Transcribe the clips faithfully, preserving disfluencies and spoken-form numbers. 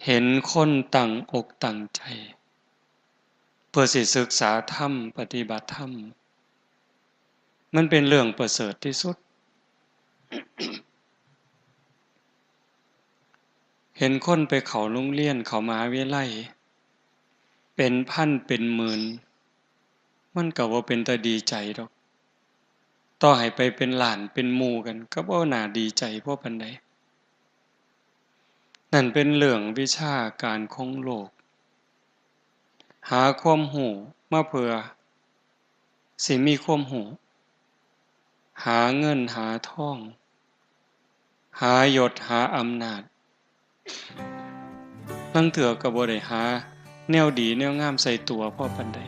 เห็นคนตั้งอกตั้งใจ เพื่อสิศึกษาธรรม ปฏิบัติธรรม มันเป็นเรื่องประเสริฐที่สุด เห็นคนไปเข้าโรงเรียน เข้ามหาวิทยาลัย เป็นพันเป็นหมื่น มันก็บ่เป็นตาดีใจดอก ต่อให้ไปเป็นล้านเป็นหมู่กัน ก็บ่น่าดีใจพอปานใด นั่นเป็นเรื่องวิชาการของโลก หาความรู้มาเพื่อสิมีความรู้ หาเงินหาทอง หายศหาอำนาจ ลางเทื่อก็บ่ได้หาแนวดีแนวงามใส่ตัวพอปานใด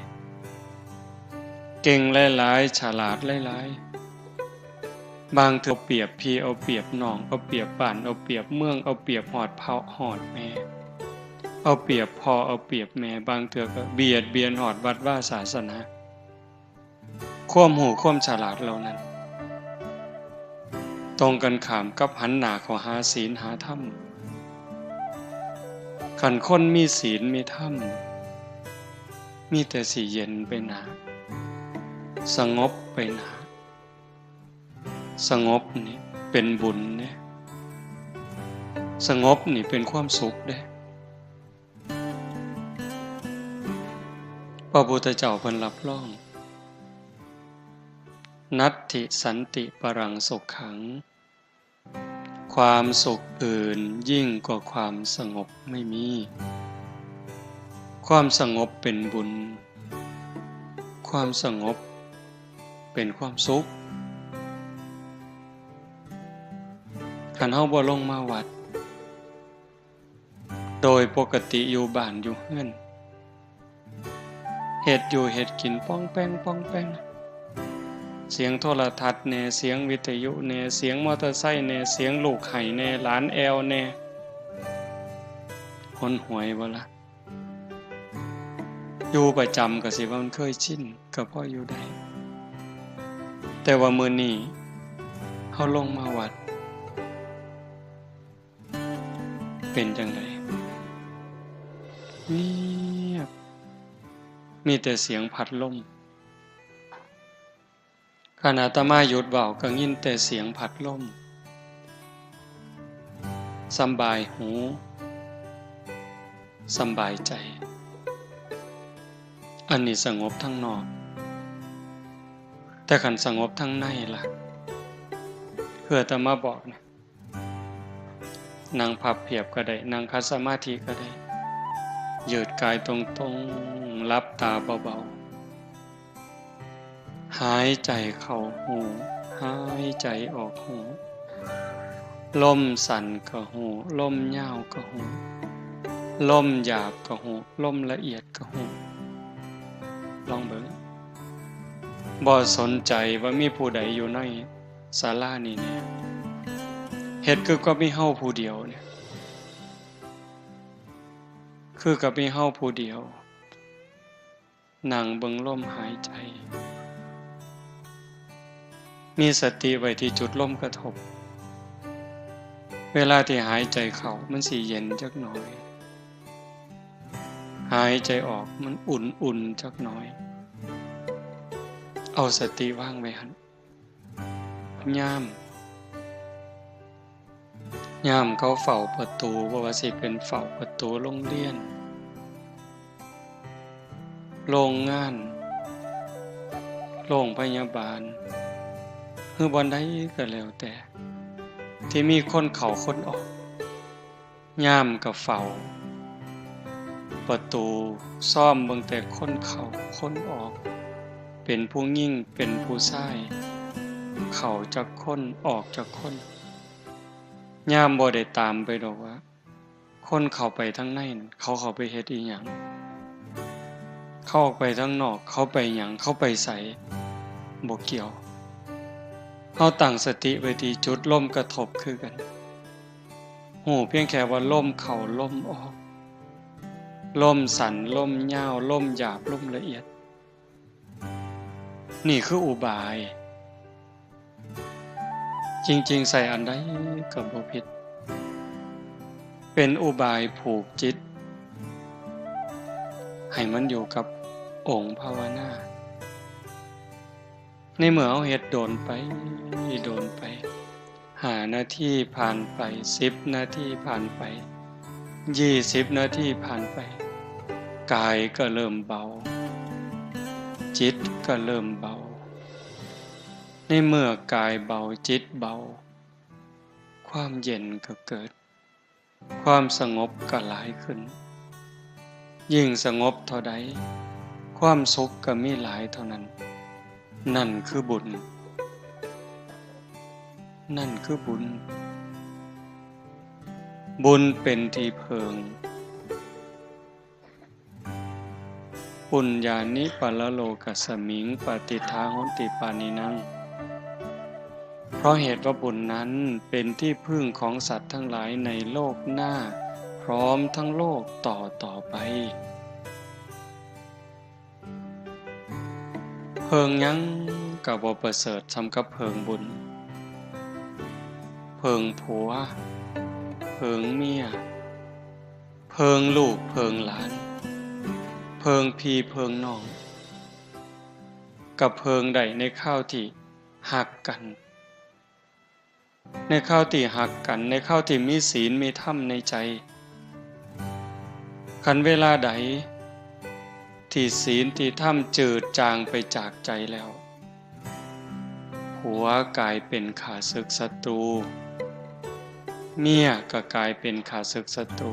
เก่งหลายๆ ฉลาดหลายๆ บางเทื่อเอาเปรียบพี่เอาเปรียบน้อง เอาเปรียบบ้าน เอาเปรียบเมือง เอาเปรียบฮอดพ่อฮอดแม่ เอาเปรียบพ่อเอาเปรียบแม่ บางเทื่อก็เบียดเบียนฮอดวัดวาศาสนา ความรู้ความฉลาดเหล่านั้น ตรงกันข้ามกับหันหน้าเข้าหาศีลหาธรรม คันคนมีศีลมีธรรม มีแต่สิเย็นไปหน้า สงบไปหน้า สงบนี่เป็นบุญเด้ สงบนี่เป็นความสุขเด้ พระพุทธเจ้าเพิ่นรับรอง นัตถิสันติปรังสุขขัง ความสุขอื่นยิ่งกว่าความสงบไม่มี ความสงบเป็นบุญ ความสงบเป็นความสุข คันเฮาบ่ลงมาวัด โดยปกติอยู่บ้านอยู่เฮือน เฮ็ดอยู่เฮ็ดกินป้องแป้งป้องแป้ง เสียงโทรทัศน์แหน่ เสียงวิทยุแหน่ เสียงมอเตอร์ไซค์แหน่ เสียงลูกไห้แหน่ หลานแอ่วแหน่ หนหวยบ่ล่ะ อยู่ประจำก็สิว่ามันเคยชิน ก็พออยู่ได้ แต่ว่ามื้อนี้เฮาลงมาวัด เป็นจั่งใด เงียบ มีแต่เสียงพัดลม คันอาตมาหยุดเว้าก็ยินแต่เสียงพัดลม สำบายหู สำบายใจ อันนี้สงบทางนอก แต่คันสงบทางในล่ะ คืออาตมาบอกเนี่ย นั่งพับเพียบก็ได้ นั่งขัดสมาธิก็ได้ ยืดกายตรงๆ หลับตาเบาๆ หายใจเข้าฮู้ หายใจออกฮู้ ลมสั้นก็ฮู้ ลมยาวก็ฮู้ ลมหยาบก็ฮู้ ลมละเอียดก็ฮู้ ลองเบิ่ง บ่สนใจว่ามีผู้ใดอยู่ในศาลานี้แหน่ เฮ็ดคือกับมีเฮาผู้เดียวเนี่ย คือกับมีเฮาผู้เดียว นั่งเบิ่งลมหายใจ มีสติไว้ที่จุดลมกระทบ เวลาที่หายใจเข้ามันสิเย็นจักหน่อย หายใจออกมันอุ่นๆ จักหน่อย เอาสติวางไว้หั่น ยาม ยามเขาเฝ้าประตู บ่ว่าสิเป็นเฝ้าประตูโรงเรียน โรงงาน โรงพยาบาล หรือบ่อนใดก็แล้วแต่ ที่มีคนเข้าคนออก ยามก็เฝ้าประตู ซอมเบิ่งแต่คนเข้าคนออก เป็นผู้หญิงเป็นผู้ชาย เข้าจักคนออกจักคน ยามบ่ได้ตามไปดอกว่า คนเข้าไปทางในนั่น เขาเข้าไปเฮ็ดอิหยัง เขาออกไปทางนอก เขาไปหยัง เขาไปไส บ่เกี่ยว เฮาตั้งสติไว้ที่จุดลมกระทบคือกัน ฮู้เพียงแค่ว่าลมเข้าลมออก ลมสั้น ลมยาว ลมหยาบ ลมละเอียด นี่คืออุบาย จริงๆ ใส่อันใดก็บ่ผิด เป็นอุบายผูกจิต ให้มันอยู่กับองค์ภาวนา ในเมื่อเฮาเฮ็ดโดนไป โดนไป ห้านาทีผ่านไป สิบนาทีผ่านไป ยี่สิบนาทีผ่านไป กายก็เริ่มเบา จิตก็เริ่มเบา ในเมื่อกายเบา จิตเบา ความเย็นก็เกิด ความสงบก็หลายขึ้น ยิ่งสงบเท่าใด ความสุขก็มีหลายเท่านั้น นั่นคือบุญ นั่นคือบุญ บุญเป็นที่เพิ่ง ปุญญานิปรโลกัสมิง ปฏิฏฐาโหนติปาณินัง เพราะเหตุว่าบุญนั้นเป็นที่พึ่งของสัตว์ทั้งหลายในโลกหน้า พร้อมทั้งโลกต่อต่อไป เพิ่งหยังก็บ่ประเสริฐส่ำกับเพิ่งบุญ เพิ่งผัว เพิ่งเมีย เพิ่งลูกเพิ่งหลาน เพิ่งพี่เพิ่งน้อง ก็เพิ่งได้ในคราวที่ฮักกัน ในคราวที่ฮักกัน ในคราวที่มีศีลมีธรรมในใจ คันเวลาใดที่ศีลที่ธรรมจืดจางไปจากใจแล้ว ผัวกลายเป็นข้าศึกศัตรู เมียก็กลายเป็นข้าศึกศัตรู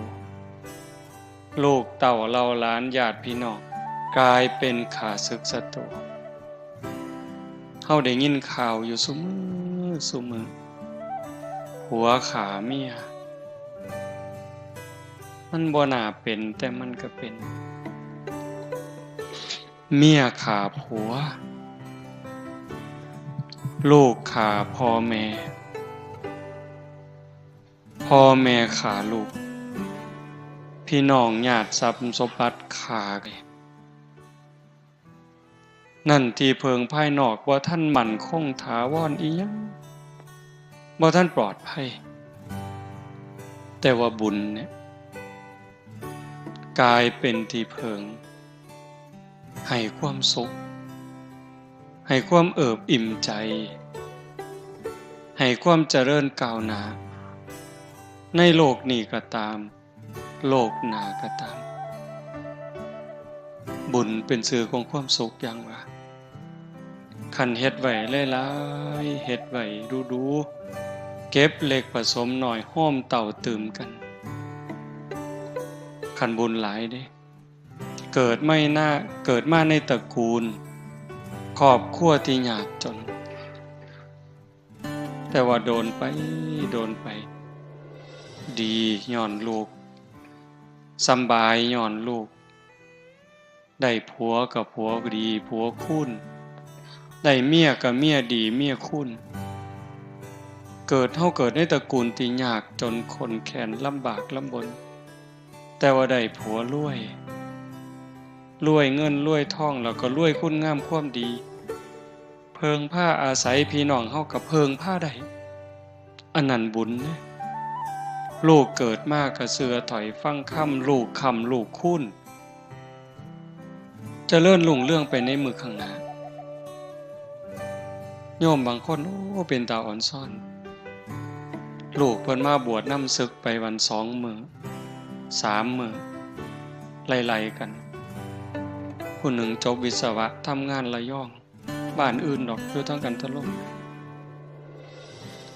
ลูกเต้าเหล่าหลานญาติพี่น้องกลายเป็นข้าศึกศัตรู เฮาได้ยินข่าวอยู่ซุมื้อซุมื้อ ผัวฆ่าเมีย มันบ่น่าเป็น แต่มันก็เป็น เมียฆ่าผัว ลูกฆ่าพ่อแม่ พ่อแม่ฆ่าลูก พี่น้องญาติทรัพย์สมบัติฆ่ากัน นั่นที่เพิ่งภายนอกบ่ทันมั่นคงถาวรอิหยัง บ่ทันปลอดภัย แต่ว่าบุญเนี่ย กลายเป็นที่เพิ่ง ให้ความสุข ให้ความเอิบอิ่มใจ ให้ความเจริญก้าวหน้า ในโลกนี้ก็ตาม โลกหน้าก็ตาม บุญเป็นชื่อของความสุขอย่างว่า คันเฮ็ดไว้หลายๆ เฮ็ดไว้ดูๆ เก็บเล็กผสมน้อย โฮมเต้าตื่มกัน คันบุญหลายเด้ เกิดไม่น่า เกิดมาในตระกูล ครอบครัวที่ยากจน แต่ว่าโดนไป โดนไป ดีย้อนลูก สำบายย้อนลูก ได้ผัวก็ผัวดี ผัวคูณ ได้เมียก็เมียดี เมียคูณ เกิด เฮาเกิดในตระกูลที่ยากจนข้นแค้นลำบากลำบน แต่ว่าได้ผัวรวย รวยเงินรวยทอง แล้วก็รวยคุณงามความดี เพิ่งพาอาศัย พี่น้องเฮาก็เพิ่งพาได้ อันนั้นบุญเด้ ลูกเกิดมาก็เชื่อถ้อยฟังคำ ลูกค้ำลูกคูณ เจริญรุ่งเรืองไปในมื้อข้างหน้า โยมบางคน โอ้ เป็นตาอ่อนซ้อน ลูกเพิ่นมาบวชนำสึกไปวันสองมื้อ สามมื้อ ไล่ๆ กัน ผู้หนึ่งจบวิศวะ ทำงานระยอง บ้านอื่นดอก อยู่ทางกันทะล่ม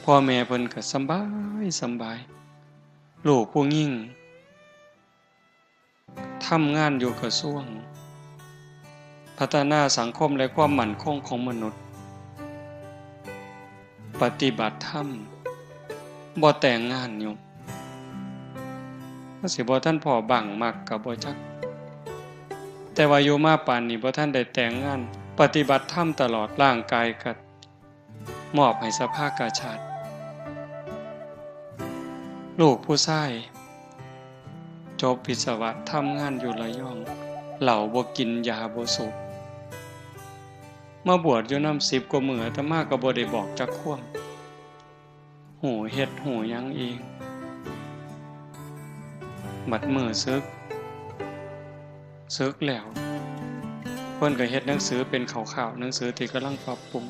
พ่อแม่เพิ่นก็สำบายสำบาย ลูกผู้หญิง ทำงานอยู่กระทรวง พัฒนาสังคมและความมั่นคงของมนุษย์ ปฏิบัติธรรม บ่แต่งงานอยู่ มันสิบ่ทันพ้อบั้งมักก็บ่จัก แต่ว่าอยู่มาปานนี้บ่ทันได้แต่งงาน ปฏิบัติธรรมตลอด ร่างกายก็มอบให้สภากาชาด ลูกผู้ชาย จบวิศวะ ทำงานอยู่ระยอง เหล้าบ่กิน ยาบ่สูบ มาบวชอยู่นำสิบกว่ามื้อ อาตมาก็บ่ได้บอกจักความ ฮู้เฮ็ดฮู้หยังเอง บัดมื้อสึก สึกแล้ว เพิ่นก็เฮ็ดหนังสือเป็นคร่าวๆ หนังสือที่กำลังปรับปรุง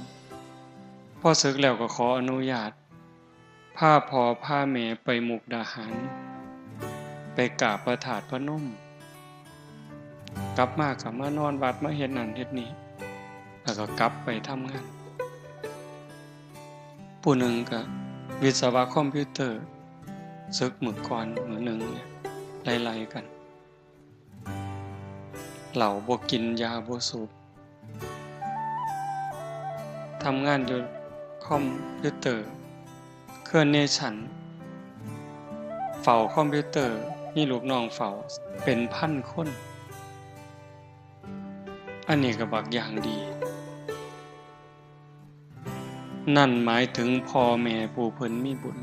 พอสึกแล้วก็ขออนุญาต พาพ่อพาแม่ไปมุกดาหาร ไปกราบพระธาตุพนม กลับมาก็มานอนวัด มาเฮ็ดนั่นเฮ็ดนี่ แล้วก็กลับไปทำงาน ผู้หนึ่งก็วิศวะคอมพิวเตอร์ สึกมื้อก่อนมื้อหนึ่งเนี่ย ไล่ๆ กัน เหล้าบ่กิน ยาบ่สูบ ทำงานอยู่คอมพิวเตอร์ เครือเนชั่น เฝ้าคอมพิวเตอร์ มีลูกน้องเฝ้าเป็นพันคน อันนี้ก็บักอย่างดี นั่นหมายถึงพ่อแม่ผู้เพิ่นมีบุญ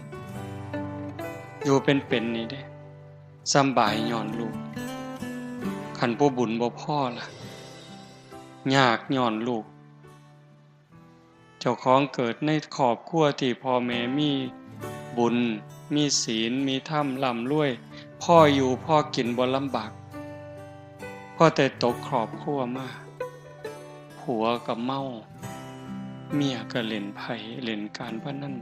อยู่เป็นๆ นี่เด้ สำบายย้อนลูก คันผู้บุญบ่พอล่ะ ยากย้อนลูก เจ้าของเกิดในครอบครัวที่พ่อแม่มีบุญ มีศีล มีธรรม ร่ำรวย พออยู่พอกิน บ่ลำบาก พอแต่ตกครอบครัวมา ผัวก็เมา เมียก็เล่นไพ่เล่นการพนัน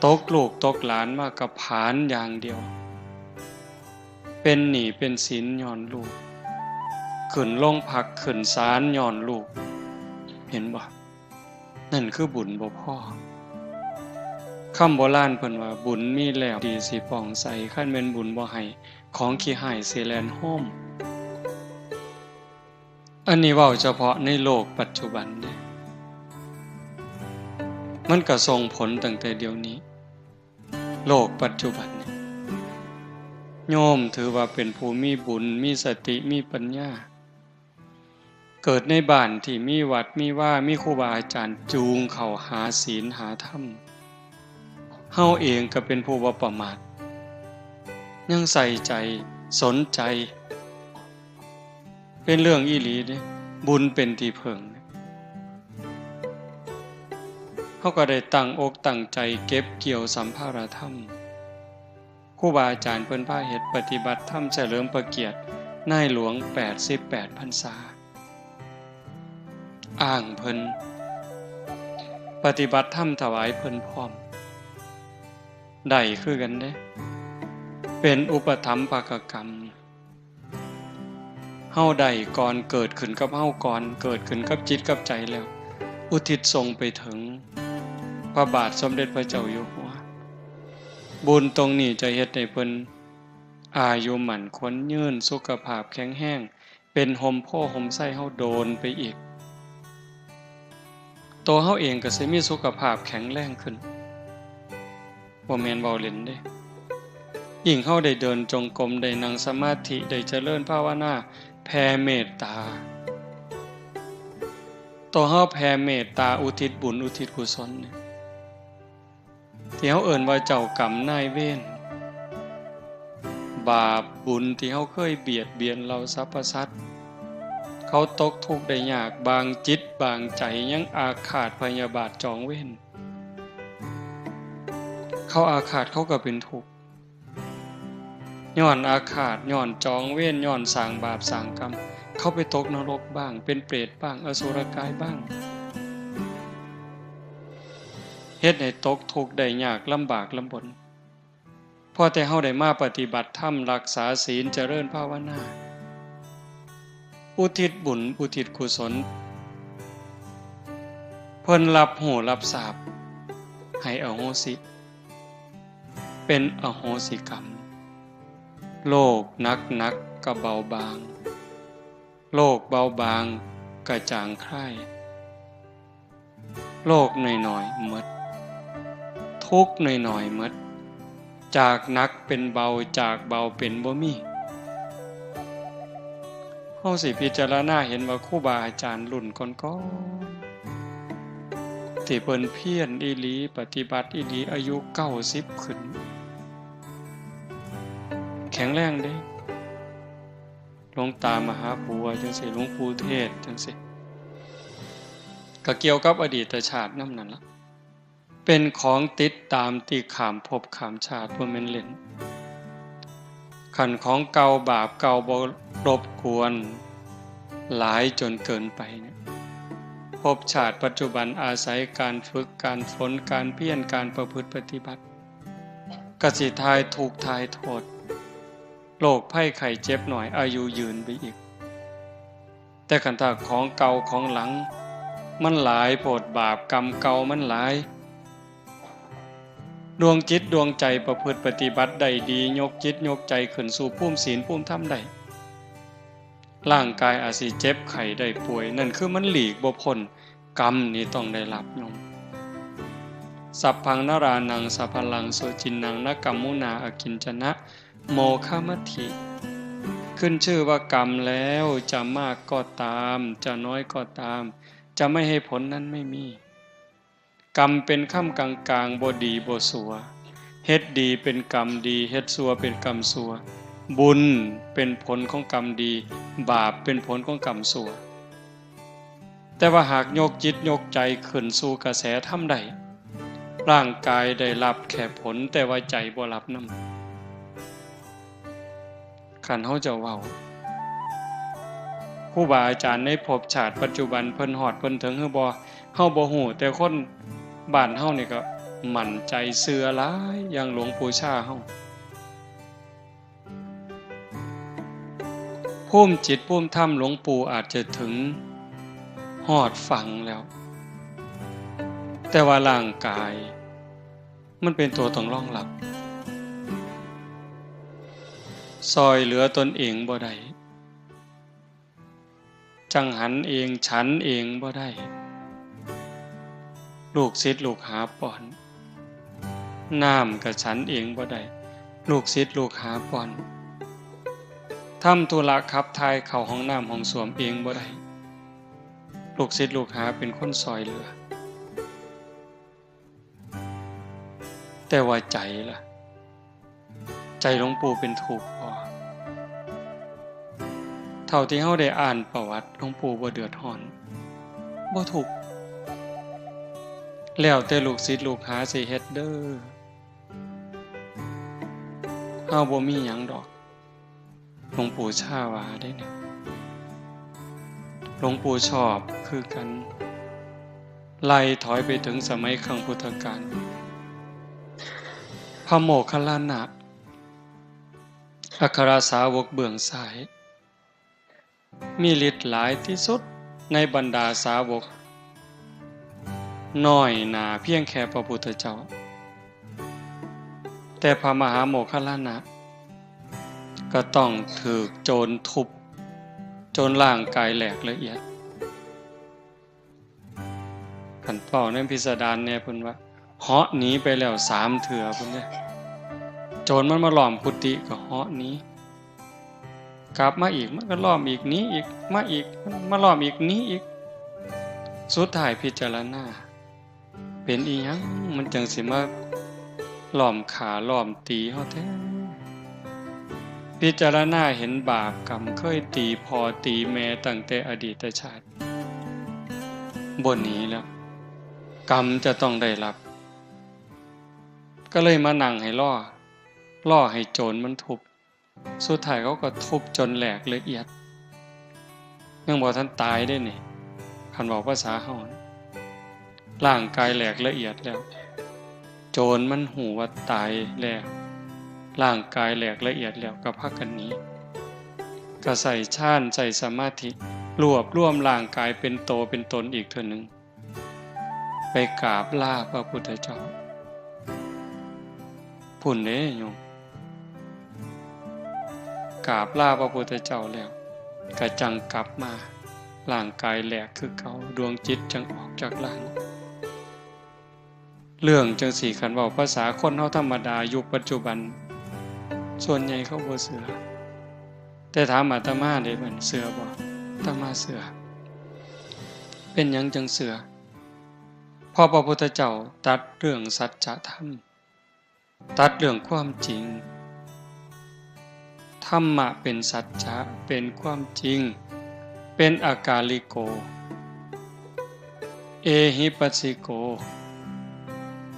ตกลูกตกหลานมาก็ผลาญอย่างเดียว เป็นหนี้เป็นสินย้อนลูก ขึ้นโรงพักขึ้นศาลย้อนลูก เห็นบ่ นั่นคือบุญบ่พอ คำโบราณเพิ่นว่า บุญมีแล้วดีสิปองใส คันแม่นบุญบ่ให้ ของขี้ฮ้ายสิแล่นโฮม อันนี้เว้าเฉพาะในโลกปัจจุบันเด้ มันก็ส่งผลตั้งแต่เดี๋ยวนี้ โลกปัจจุบันนี่ โยมถือว่าเป็นผู้มีบุญ มีสติ มีปัญญา เกิดในบ้านที่มีวัดมีวา มีครูบาอาจารย์จูงเข้าหาศีลหาธรรม เฮาเองก็เป็นผู้บ่ประมาท ยังใส่ใจ สนใจ เป็นเรื่องอีหลีเด้ บุญเป็นที่เพิ่ง เฮาก็ได้ตั้งอกตั้งใจเก็บเกี่ยวสัมภาระธรรม ครูบาอาจารย์เพิ่นพาเฮ็ดปฏิบัติธรรมเฉลิมพระเกียรตินายหลวงแปดสิบแปดพรรษา อ้างเพิ่น ปฏิบัติธรรมถวายเพิ่นพร้อม ได้คือกันเด้ เป็นอุปถัมภกกรรม เฮาได้ก่อน เกิดขึ้นกับเฮาก่อน เกิดขึ้นกับจิตกับใจแล้ว อุทิศส่งไปถึงพระบาทสมเด็จพระเจ้าอยู่หัว บุญตรงนี้จะเฮ็ดให้เพิ่นอายุมั่นขวัญยืน สุขภาพแข็งแรง เป็นฮ่มโพธิ์ฮ่มไทรเฮาโดนไปอีก ตัวเฮาเองก็สิมีสุขภาพแข็งแรงขึ้น บ่แม่นเว้าเล่นเด้ ยิ่งเฮาได้เดินจงกรม ได้นั่งสมาธิ ได้เจริญภาวนา แผ่เมตตา ตัวเฮาแผ่เมตตาอุทิศบุญอุทิศกุศลเนี่ย ที่เฮาเอิ้นว่าเจ้ากรรมนายเวร บาปบุญที่เฮาเคยเบียดเบียนเหล่าสรรพสัตว์ เขาตกทุกข์ได้ยาก บางจิตบางใจยังอาฆาตพยาบาทจองเวร เขาอาฆาตเขาก็เป็นทุกข์ ย้อนอาฆาต ย้อนจองเวร ย้อนสร้างบาปสร้างกรรม เขาไปตกนรกบ้าง เป็นเปรตบ้าง อสุรกายบ้าง เฮ็ดให้ตกทุกข์ได้ยาก ลำบากลำบน พอแต่เฮาได้มาปฏิบัติธรรม รักษาศีล เจริญภาวนา อุทิศบุญ อุทิศกุศล เพิ่นรับรู้รับทราบ ให้อโหสิ เป็นอโหสิกรรม โรคหนักๆ ก็เบาบาง โรคเบาบางก็จางคลาย โรคน้อยๆ หมด ทุกข์น้อยๆ หมด จากหนักเป็นเบา จากเบาเป็นบ่มี เฮาสิพิจารณาเห็นว่าครูบาอาจารย์รุ่นก่อนๆ ที่เพิ่นเพียรอีหลี ปฏิบัติอีหลี อายุเก้าสิบขึ้น แข็งแรงเด้ หลวงตามหาบัวจั่งซี้ หลวงปู่เทศน์จั่งซี้ ก็เกี่ยวกับอดีตชาตินำนั่นล่ะ เป็นของติดตามที่ข้ามภพข้ามชาติ บ่แม่นเล่น คันของเก่าบาปเก่าบ่รบกวนหลายจนเกินไปเนี่ย ภพชาติปัจจุบันอาศัยการฝึก การฝน การเพียร การประพฤติปฏิบัติ กสิทายทุกข์ทายโทษ โรคภัยไข้เจ็บน้อย อายุยืนไปอีก แต่คันถ้าของเก่าของหลัง มันหลายโพด บาปกรรมเก่ามันหลาย ดวงจิตดวงใจประพฤติปฏิบัติได้ดี ยกจิตยกใจขึ้นสู่ภูมิศีลภูมิธรรมได้ ร่างกายอาจสิเจ็บไข้ได้ป่วย นั่นคือมันหลีกบ่พ้น กรรมนี่ต้องได้รับโยม สัพพังนรานัง สะพะลัง สุจินนัง นะกัมมุนา อกิญจนะ โมฆะมัตถิ ขึ้นชื่อว่ากรรมแล้ว จะมากก็ตาม จะน้อยก็ตาม จะไม่ให้ผลนั้นไม่มี กรรมเป็นค่ำกลางๆ บ่ดีบ่สัว เฮ็ดดีเป็นกรรมดี เฮ็ดสัวเป็นกรรมสัว บุญเป็นผลของกรรมดี บาปเป็นผลของกรรมสัว แต่ว่าหากยกจิตยกใจขึ้นสู่กระแสธรรมได้ ร่างกายได้รับแค่ผล แต่ว่าใจบ่รับนำ คันเฮาจะเว้า ครูบาอาจารย์ในภพชาติปัจจุบันเพิ่นฮอดเพิ่นถึงหรือบ่ เฮาบ่ฮู้ แต่คนบ้านเฮานี่ก็มั่นใจเชื่อหลาย อย่างหลวงปู่ชาเฮา ภูมิจิตภูมิธรรมหลวงปู่อาจจะถึงฮอดฝั่งแล้ว แต่ว่าร่างกาย มันเป็นตัวต้องรองรับ ซ่อยเหลือตนเองบ่ได้ จังหันเอง ฉันเองบ่ได้ ลูกศิษย์ลูกหาป้อน น้ำก็ฉันเองบ่ได้ ลูกศิษย์ลูกหาป้อน ทำธุระขับถ่ายเข้าห้องน้ำห้องส้วมเองบ่ได้ ลูกศิษย์ลูกหาเป็นคนซ่อยเหลือ แต่ว่าใจล่ะ ใจหลวงปู่เป็นทุกข์บ่ เท่าที่เฮาได้อ่านประวัติ หลวงปู่บ่เดือดร้อน บ่ทุกข์ แล้วแต่ลูกศิษย์ลูกหาสิเฮ็ดเด้อ เฮาบ่มีหยังดอก หลวงปู่ชาว่าเด้เนี่ย หลวงปู่ชอบคือกัน ไล่ถอยไปถึงสมัยครั้งพุทธกาล พระโมคคัลลานะ อัครสาวกเบื้องซ้าย มีฤทธิ์หลายที่สุดในบรรดาสาวก น้อยหนาเพียงแค่พระพุทธเจ้า แต่พระมหาโมคคัลลานะ ก็ต้องถูกโจรทุบ จนร่างกายแหลกละเอียด คันเว้าในพิสดารแน่เพิ่นว่า เหาะหนีไปแล้วสามเทื่อพุ้นเด้ โจรมันมาล้อมกุฏิก็เหาะหนี กลับมาอีกมันก็ล้อมอีก หนีอีก มาอีก มาล้อมอีก หนีอีก สุดท้ายพิจารณา เป็นอีหยังมันจังสิมาล้อมฆ่าล้อมตีเฮาแท้ พิจารณาเห็นบาปกรรมเคยตีพ่อตีแม่ตั้งแต่อดีตชาติ บ่หนีแล้ว กรรมจะต้องได้รับ ก็เลยมานั่งให้รอ รอให้โจรมันทุบ สุดท้ายเขาก็ทุบจนแหลกละเอียด ยังบ่ทันตายเด้นี่ คันเว้าภาษาเฮา ร่างกายแหลกละเอียดแล้ว โจรมันฮู้ว่าตายแล้ว ร่างกายแหลกละเอียดแล้วก็พากันหนี ก็ใช้ฌาน ใช้สมาธิ รวบรวมร่างกายเป็นโตเป็นตนอีกเทื่อหนึ่ง ไปกราบลาพระพุทธเจ้า พุ้นเด้โยม กราบลาพระพุทธเจ้าแล้ว ก็จั่งกลับมา ร่างกายแหลกคือเก่า ดวงจิตจั่งออกจากร่าง เรื่องจั่งซี้คันเว้าภาษาคนเฮาธรรมดายุคปัจจุบัน ส่วนใหญ่เขาบ่เชื่อ แต่ถามอาตมาเด้ มันเชื่อบ่ อาตมาเชื่อ เป็นหยังจั่งเชื่อ เพราะพระพุทธเจ้าตรัสเรื่องสัจธรรม ตรัสเรื่องความจริง ธรรมะเป็นสัจจะ เป็นความจริง เป็นอากาลิโก เอหิปัสสิโก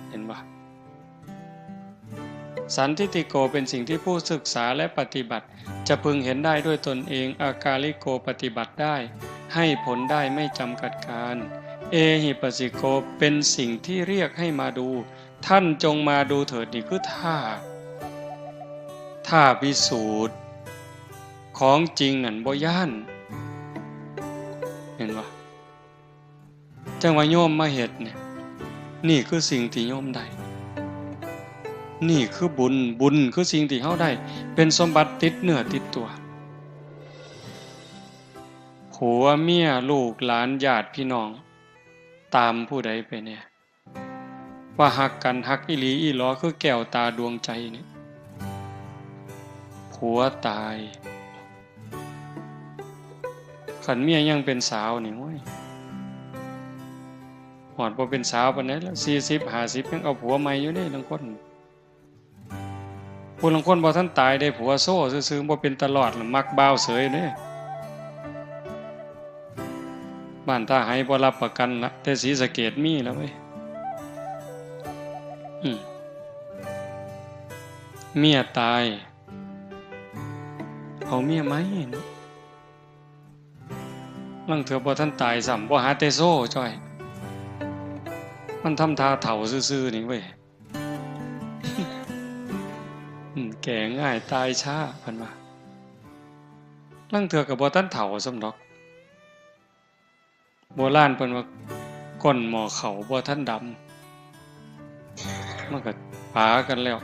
เห็นบ่ สันทิฏฐิโก เป็นสิ่งที่ผู้ศึกษาและปฏิบัติ จะพึงเห็นได้ด้วยตนเอง อากาลิโก ปฏิบัติได้ ให้ผลได้ไม่จำกัดกาล เอหิปัสสิโก เป็นสิ่งที่เรียกให้มาดู ท่านจงมาดูเถิด นี่คือท่า ท่าพิสูจน์ ของจริงนั่นบ่ย้าน เห็นบ่ จั่งว่าโยมมาเฮ็ดเนี่ย นี่คือสิ่งที่โยมได้ นี่คือบุญ บุญคือสิ่งที่เฮาได้ เป็นสมบัติติดเนื้อติดตัว ผัวเมียลูกหลานญาติพี่น้อง ตามผู้ใดไปแน่ ว่าฮักกัน ฮักอีหลีอีหลอ คือแก้วตาดวงใจนี่ ผัวตาย คันเมียยังเป็นสาวนี่ โอ้ย ฮอดบ่เป็นสาวปานใดแล้ว สี่สิบ ห้าสิบ ยังเอาผัวใหม่อยู่เด้ ลางคน ผู้ลางคนบ่ทันตายได้ผัวโซ่ซื่อๆ บ่เป็นตาลอดล่ะ มักบ่าวเสยเด้ บ้านท่าไหบ่รับประกันละ แต่ศรีสะเกษมีแล้วเว้ย อืม เมียตาย เอาเมียใหม่เนาะ ลางเทื่อบ่ทันตายซ้ำ บ่หาแต่โซ่จ้อย มันทำท่าเฒ่าซื่อๆ นี่เว้ย อืม แก่ง่ายตายช้า เพิ่นว่า ลางเทื่อก็บ่ทันเฒ่าซ้ำดอก โบราณเพิ่นว่า ก้นหม้อข้าวบ่ทันดำ มันก็ปากันแล้ว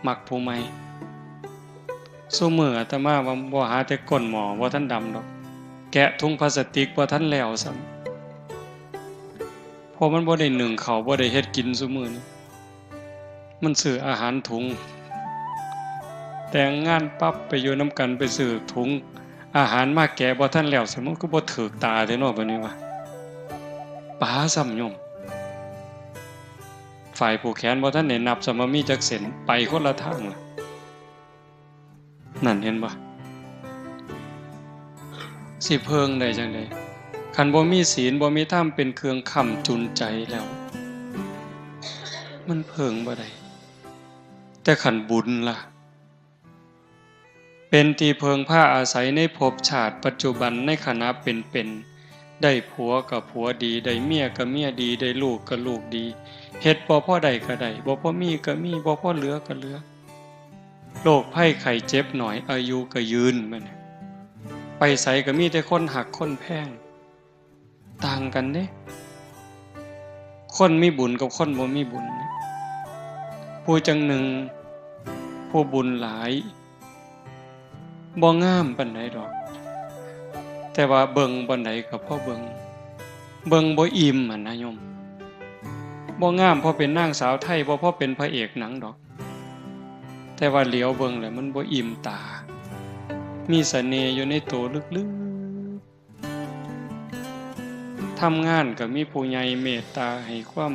มักผู้ใหม่ ซุมื้ออาตมาว่าบ่หาแต่ก้นหม้อบ่ทันดำดอก แกะถุงพลาสติกบ่ทันแล้วซ้ำ เพราะมันบ่ได้นึ่งข้าว บ่ได้เฮ็ดกินซุมื้อนี้ มันซื้ออาหารถุง แต่งงานปั๊บไปอยู่นำกัน ไปซื้อถุงอาหารมาแกะบ่ทันแล้ว สมมุติคือบ่ถืกตาแท้เนาะ บัดนี้ว่า ป๋าซ้ำโยม ฝ่ายผูกแขนบ่ทันได้นับซ้ำว่ามีจักเส้น ไปคนละทางละ นั่นเห็นบ่ สิเพิ่งได้จั่งใด คันบ่มีศีล บ่มีธรรมเป็นเครื่องค้ำจุนใจแล้ว มันเพิ่งบ่ได้ แต่คันบุญล่ะ เป็นที่เพิ่งพาอาศัยในภพชาติปัจจุบัน ในขณะเป็นๆ ได้ผัวก็ผัวดี ได้เมียก็เมียดี ได้ลูกก็ลูกดี เฮ็ดบ่พอได้ก็ได้ บ่พอมีก็มี บ่พอเหลือก็เหลือ โรคภัยไข้เจ็บน้อย อายุก็ยืน บัดนี้ ไปไสก็มีแต่คนฮักคนแพง ต่างกันเด้ คนมีบุญกับคนบ่มีบุญเนี่ย ผู้จั่งหนึ่ง ผู้บุญหลาย บ่งามปานใดดอก แต่ว่าเบิ่งบ่อนใดก็พอเบิ่ง เบิ่งบ่อิ่มหั้นนะโยม บ่งามพอเป็นนางสาวไทย บ่พอเป็นพระเอกหนังดอก แต่ว่าเหลียวเบิ่งแล้วมันบ่อิ่มตา มีเสน่ห์อยู่ในตัวลึกๆ ทำงานก็มีผู้ใหญ่เมตตาให้ความ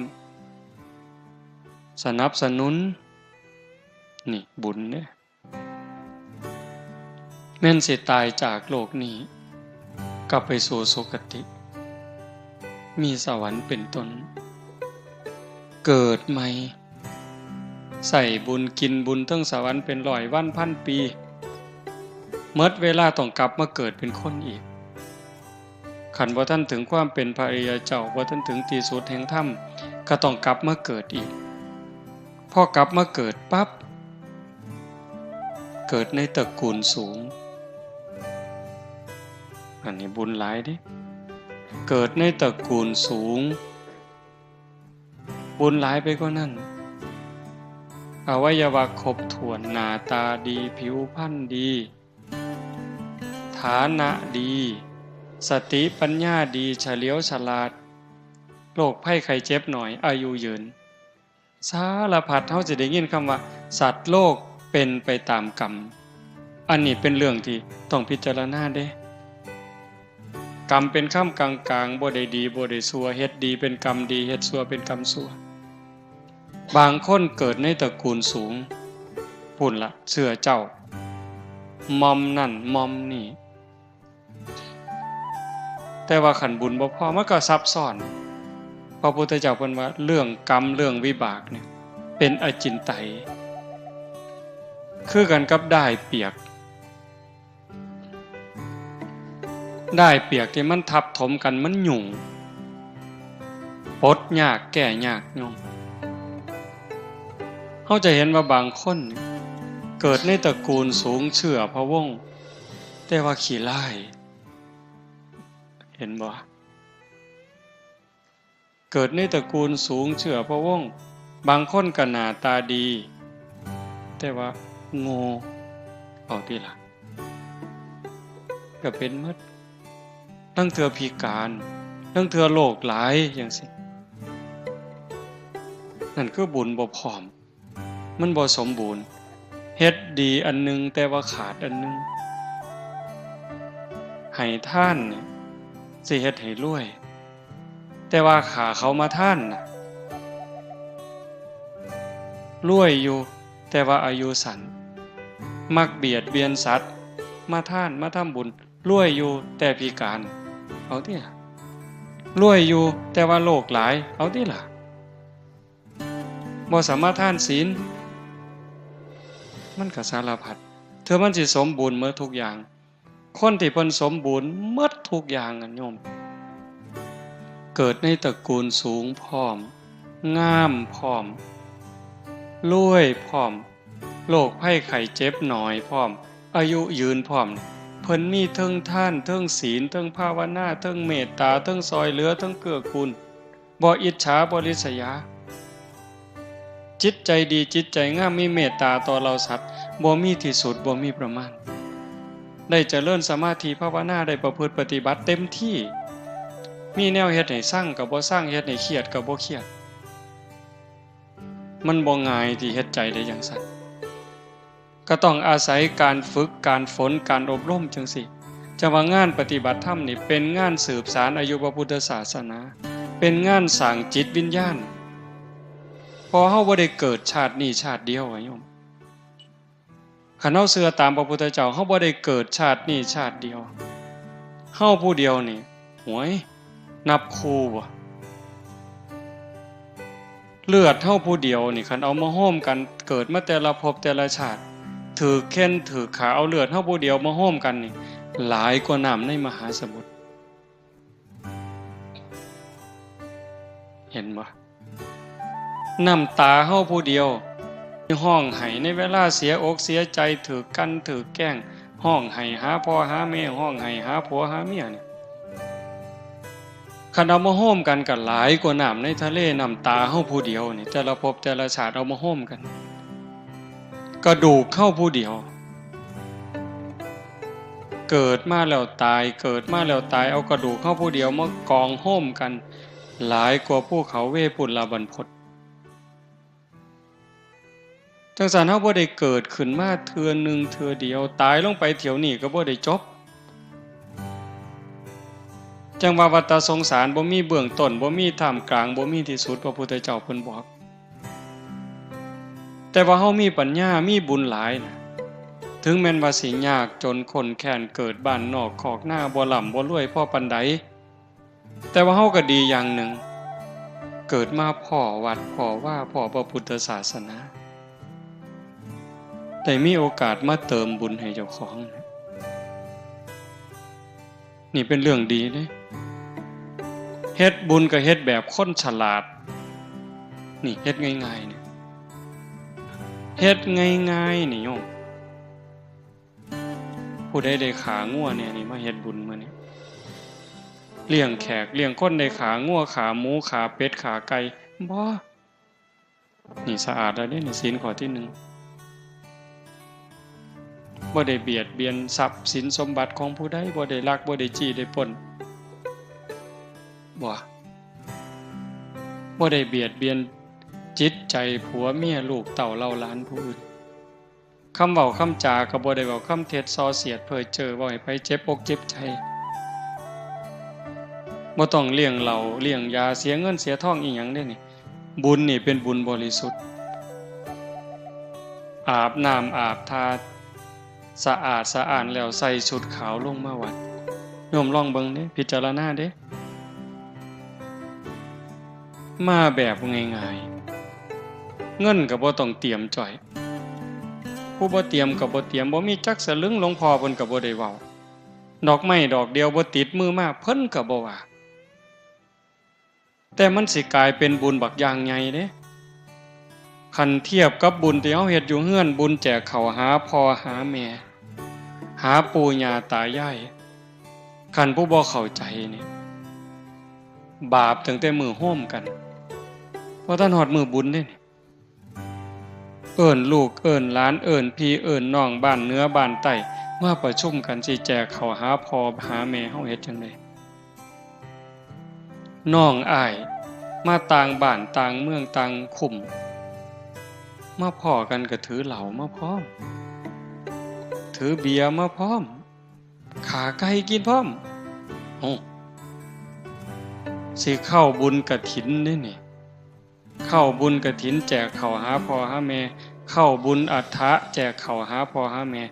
สนับสนุน นี่บุญเด้ แม่นสิตายจากโลกนี้ กลับไปสู่สุคติ มีสวรรค์เป็นต้น เกิดใหม่ ใส่บุญกินบุญเทิงสวรรค์เป็นร้อยวันพันปี หมดเวลาต้องกลับมาเกิดเป็นคนอีก คันบ่ทันถึงความเป็นพระอริยเจ้า บ่ทันถึงที่สุดแห่งธรรม ก็ต้องกลับมาเกิดอีก พอกลับมาเกิดปั๊บ เกิดในตระกูลสูง อันนี้บุญหลายเด้ เกิดในตระกูลสูง บุญหลายไปกว่านั้น อวัยวะครบถ้วน หน้าตาดี ผิวพรรณดี ฐานะดี สติปัญญาดี เฉลียวฉลาด โรคภัยไข้เจ็บน้อย อายุยืน สารพัด เฮาสิได้ยินคำว่า สัตว์โลกเป็นไปตามกรรม อันนี้เป็นเรื่องที่ต้องพิจารณาเด้ กรรมเป็นคำกลางๆ บ่ได้ดีบ่ได้ชั่ว เฮ็ดดีเป็นกรรมดี เฮ็ดชั่วเป็นกรรมชั่ว บางคนเกิดในตระกูลสูง พู้นละ เชื้อเจ้า หม่อมนั่นหม่อมนี่ แต่ว่าคันบุญบ่พอ มันก็ซับซ้อน พระพุทธเจ้าเพิ่นว่าเรื่องกรรมเรื่องวิบากเนี่ย เป็นอจินไตย คือกันกับด้ายเปียก ด้ายเปียกที่มันทับถมกันมันหยุ่ง ปลดยากแก้ยากโยม เฮาจะเห็นว่าบางคนเนี่ยเกิดในตระกูลสูงเชื้อพระวงศ์ แต่ว่าขี้ร้าย เห็นบ่ เกิดในตระกูลสูงเชื้อพระวงศ์ บางคนก็หน้าตาดี แต่ว่าโง่ เอาติล่ะ ก็เป็นหมด ลางเทื่อพิการ ลางเทื่อโรคหลายจั่งซี้ นั่นคือบุญบ่พร้อม มันบ่สมบูรณ์ เฮ็ดดีอันหนึ่งแต่ว่าขาดอันหนึ่ง ให้ทานนี่สิเฮ็ดให้รวย แต่ว่าฆ่าเขามาทานน่ะ รวยอยู่ แต่ว่าอายุสั้น มักเบียดเบียนสัตว์ มาทาน มาทำบุญ รวยอยู่ แต่พิการ เอาติล่ะ รวยอยู่ แต่ว่าโรคหลาย เอาติล่ะ บ่สมาทานศีล มันก็สารพัด เทื่อมันสิสมบูรณ์หมดทุกอย่าง คนที่เพิ่นสมบูรณ์หมดทุกอย่างอะโยม เกิดในตระกูลสูงพร้อม งามพร้อม รวยพร้อม โรคภัยไข้เจ็บน้อยพร้อม อายุยืนพร้อม เพิ่นมีเทิงทาน เทิงศีล เทิงภาวนา เทิงเมตตา เทิงซ่อยเหลือ เทิงเกื้อกูล บ่อิจฉา บ่ริษยา จิตใจดี จิตใจงาม มีเมตตาต่อเหล่าสัตว์ บ่มีที่สุด บ่มีประมาณ ได้เจริญสมาธิภาวนา ได้ประพฤติปฏิบัติเต็มที่ มีแนวเฮ็ดให้ซังก็บ่ซัง เฮ็ดให้เครียดก็บ่เครียด มันบ่ง่ายที่เฮ็ดใจได้จั่งซั้น ก็ต้องอาศัยการฝึก การฝน การอบรมจั่งซี้ จั่งว่างานปฏิบัติธรรมนี่เป็นงานสืบสานอายุพระพุทธศาสนา เป็นงานสร้างจิตวิญญาณ เพราะเฮาบ่ได้เกิดชาตินี้ชาติเดียวอะโยม คันเฮาเชื่อตามพระพุทธเจ้า เฮาบ่ได้เกิดชาตินี้ชาติเดียว เฮาผู้เดียวนี่ หวย นับคู่บ่ เลือดเฮาผู้เดียวนี่ คันเอามาโฮมกัน เกิดมาแต่ละภพแต่ละชาติ ถืกเฆ็่นถืกฆ่า เอาเลือดเฮาผู้เดียวมาโฮมกันนี่ หลายกว่าน้ำในมหาสมุทร เห็นบ่ น้ำตาเฮาผู้เดียว ร้องไห้ในเวลาเสียอกเสียใจ ถืกกลั่นถืกแกล้ง ร้องไห้หาพ่อหาแม่ ร้องไห้หาผัวหาเมียนี่ คันเอามาโฮมกันก็หลายกว่าน้ำในทะเล น้ำตาเฮาผู้เดียวนี่ แต่ละภพแต่ละชาติเอามาโฮมกัน กระดูกเฮาผู้เดียว เกิดมาแล้วตาย เกิดมาแล้วตาย เอากระดูกเฮาผู้เดียวมากองโฮมกัน หลายกว่าภูเขาเวปุลลาบรรพต จั่งซั้นเฮาบ่ได้เกิดขึ้นมาเทื่อหนึ่งเทื่อเดียว ตายลงไปเที่ยวนี้ก็บ่ได้จบ จั่งว่าวัฏสงสารบ่มีเบื้องต้น บ่มีท่ามกลาง บ่มีที่สุด พระพุทธเจ้าเพิ่นบอก แต่ว่าเฮามีปัญญา มีบุญหลายนะ ถึงแม้นว่าสิยากจนข้นแค้น เกิดบ้านนอกคอกนา บ่ร่ำบ่รวยพอปานใด แต่ว่าเฮาก็ดีอย่างหนึ่ง เกิดมาพ้อวัด พ้อวา พ้อพระพุทธศาสนา ได้มีโอกาสมาเติมบุญให้เจ้าของ นี่เป็นเรื่องดีเด้ เฮ็ดบุญก็เฮ็ดแบบคนฉลาด นี่เฮ็ดง่ายๆ นี่ เฮ็ดง่ายๆ นี่โยม ผู้ใดได้ขางัวแหน่นี่ มาเฮ็ดบุญมื้อนี้ เลี้ยงแขกเลี้ยงคน ได้ขางัว ขาหมู ขาเป็ด ขาไก่ บ่ นี่สะอาดแล้วเด้ นี่ศีลข้อที่หนึ่ง บ่ได้เบียดเบียนทรัพย์สินสมบัติของผู้ใด บ่ได้ลัก บ่ได้จี้ ได้ปล้น บ่ บ่ได้เบียดเบียนจิตใจผัวเมียลูกเต้าเหล่าหลานผู้อื่น คำเว้าคำจาก็บ่ได้เว้าคำเท็จส่อเสียดเพ้อเจ้อ เว้าให้ไผเจ็บอกเจ็บใจ บ่ต้องเลี้ยงเหล้าเลี้ยงยา เสียเงินเสียทองอีหยังเด้นี่ บุญนี่เป็นบุญบริสุทธิ์ อาบน้ำอาบท่า สะอาดสะอ้านแล้วใส่ชุดขาวลงมาวัด โยมลองเบิ่งเด้ พิจารณาเด้ มาแบบง่ายๆ เงินก็บ่ต้องเตรียมจ้อย ผู้บ่เตรียมก็บ่เตรียม บ่มีจักสลึง หลวงพ่อเพิ่นก็บ่ได้เว้า ดอกไม้ดอกเดียวบ่ติดมือมา เพิ่นก็บ่ว่า แต่มันสิกลายเป็นบุญบักอย่างใหญ่เด้ คันเทียบกับบุญที่เฮาเฮ็ดอยู่เฮือน บุญแจกข้าวหาพ่อหาแม่ หาปู่ย่าตายาย คันผู้บ่เข้าใจนี่ บาปตั้งแต่มื้อโฮมกัน บ่ทันฮอดมื้อบุญเด้นี่ เอิ้นลูกเอิ้นหลาน เอิ้นพี่เอิ้นน้อง บ้านเหนือบ้านใต้ มาประชุมกันสิแจกข้าวหาพ่อหาแม่ เฮาเฮ็ดจั่งใด น้องอ้ายมาต่างบ้านต่างเมืองต่างคุ้ม มาพ้อกันก็ถือเหล้ามาพร้อม ถือเบียร์มาพร้อม ฆ่าไก่กินพร้อม โอ้ สิเข้าบุญกฐินเด้นี่ เข้าบุญกฐินแจกข้าวหาพ่อหาแม่ เข้าบุญอัฏฐะแจกข้าวหาพ่อหาแม่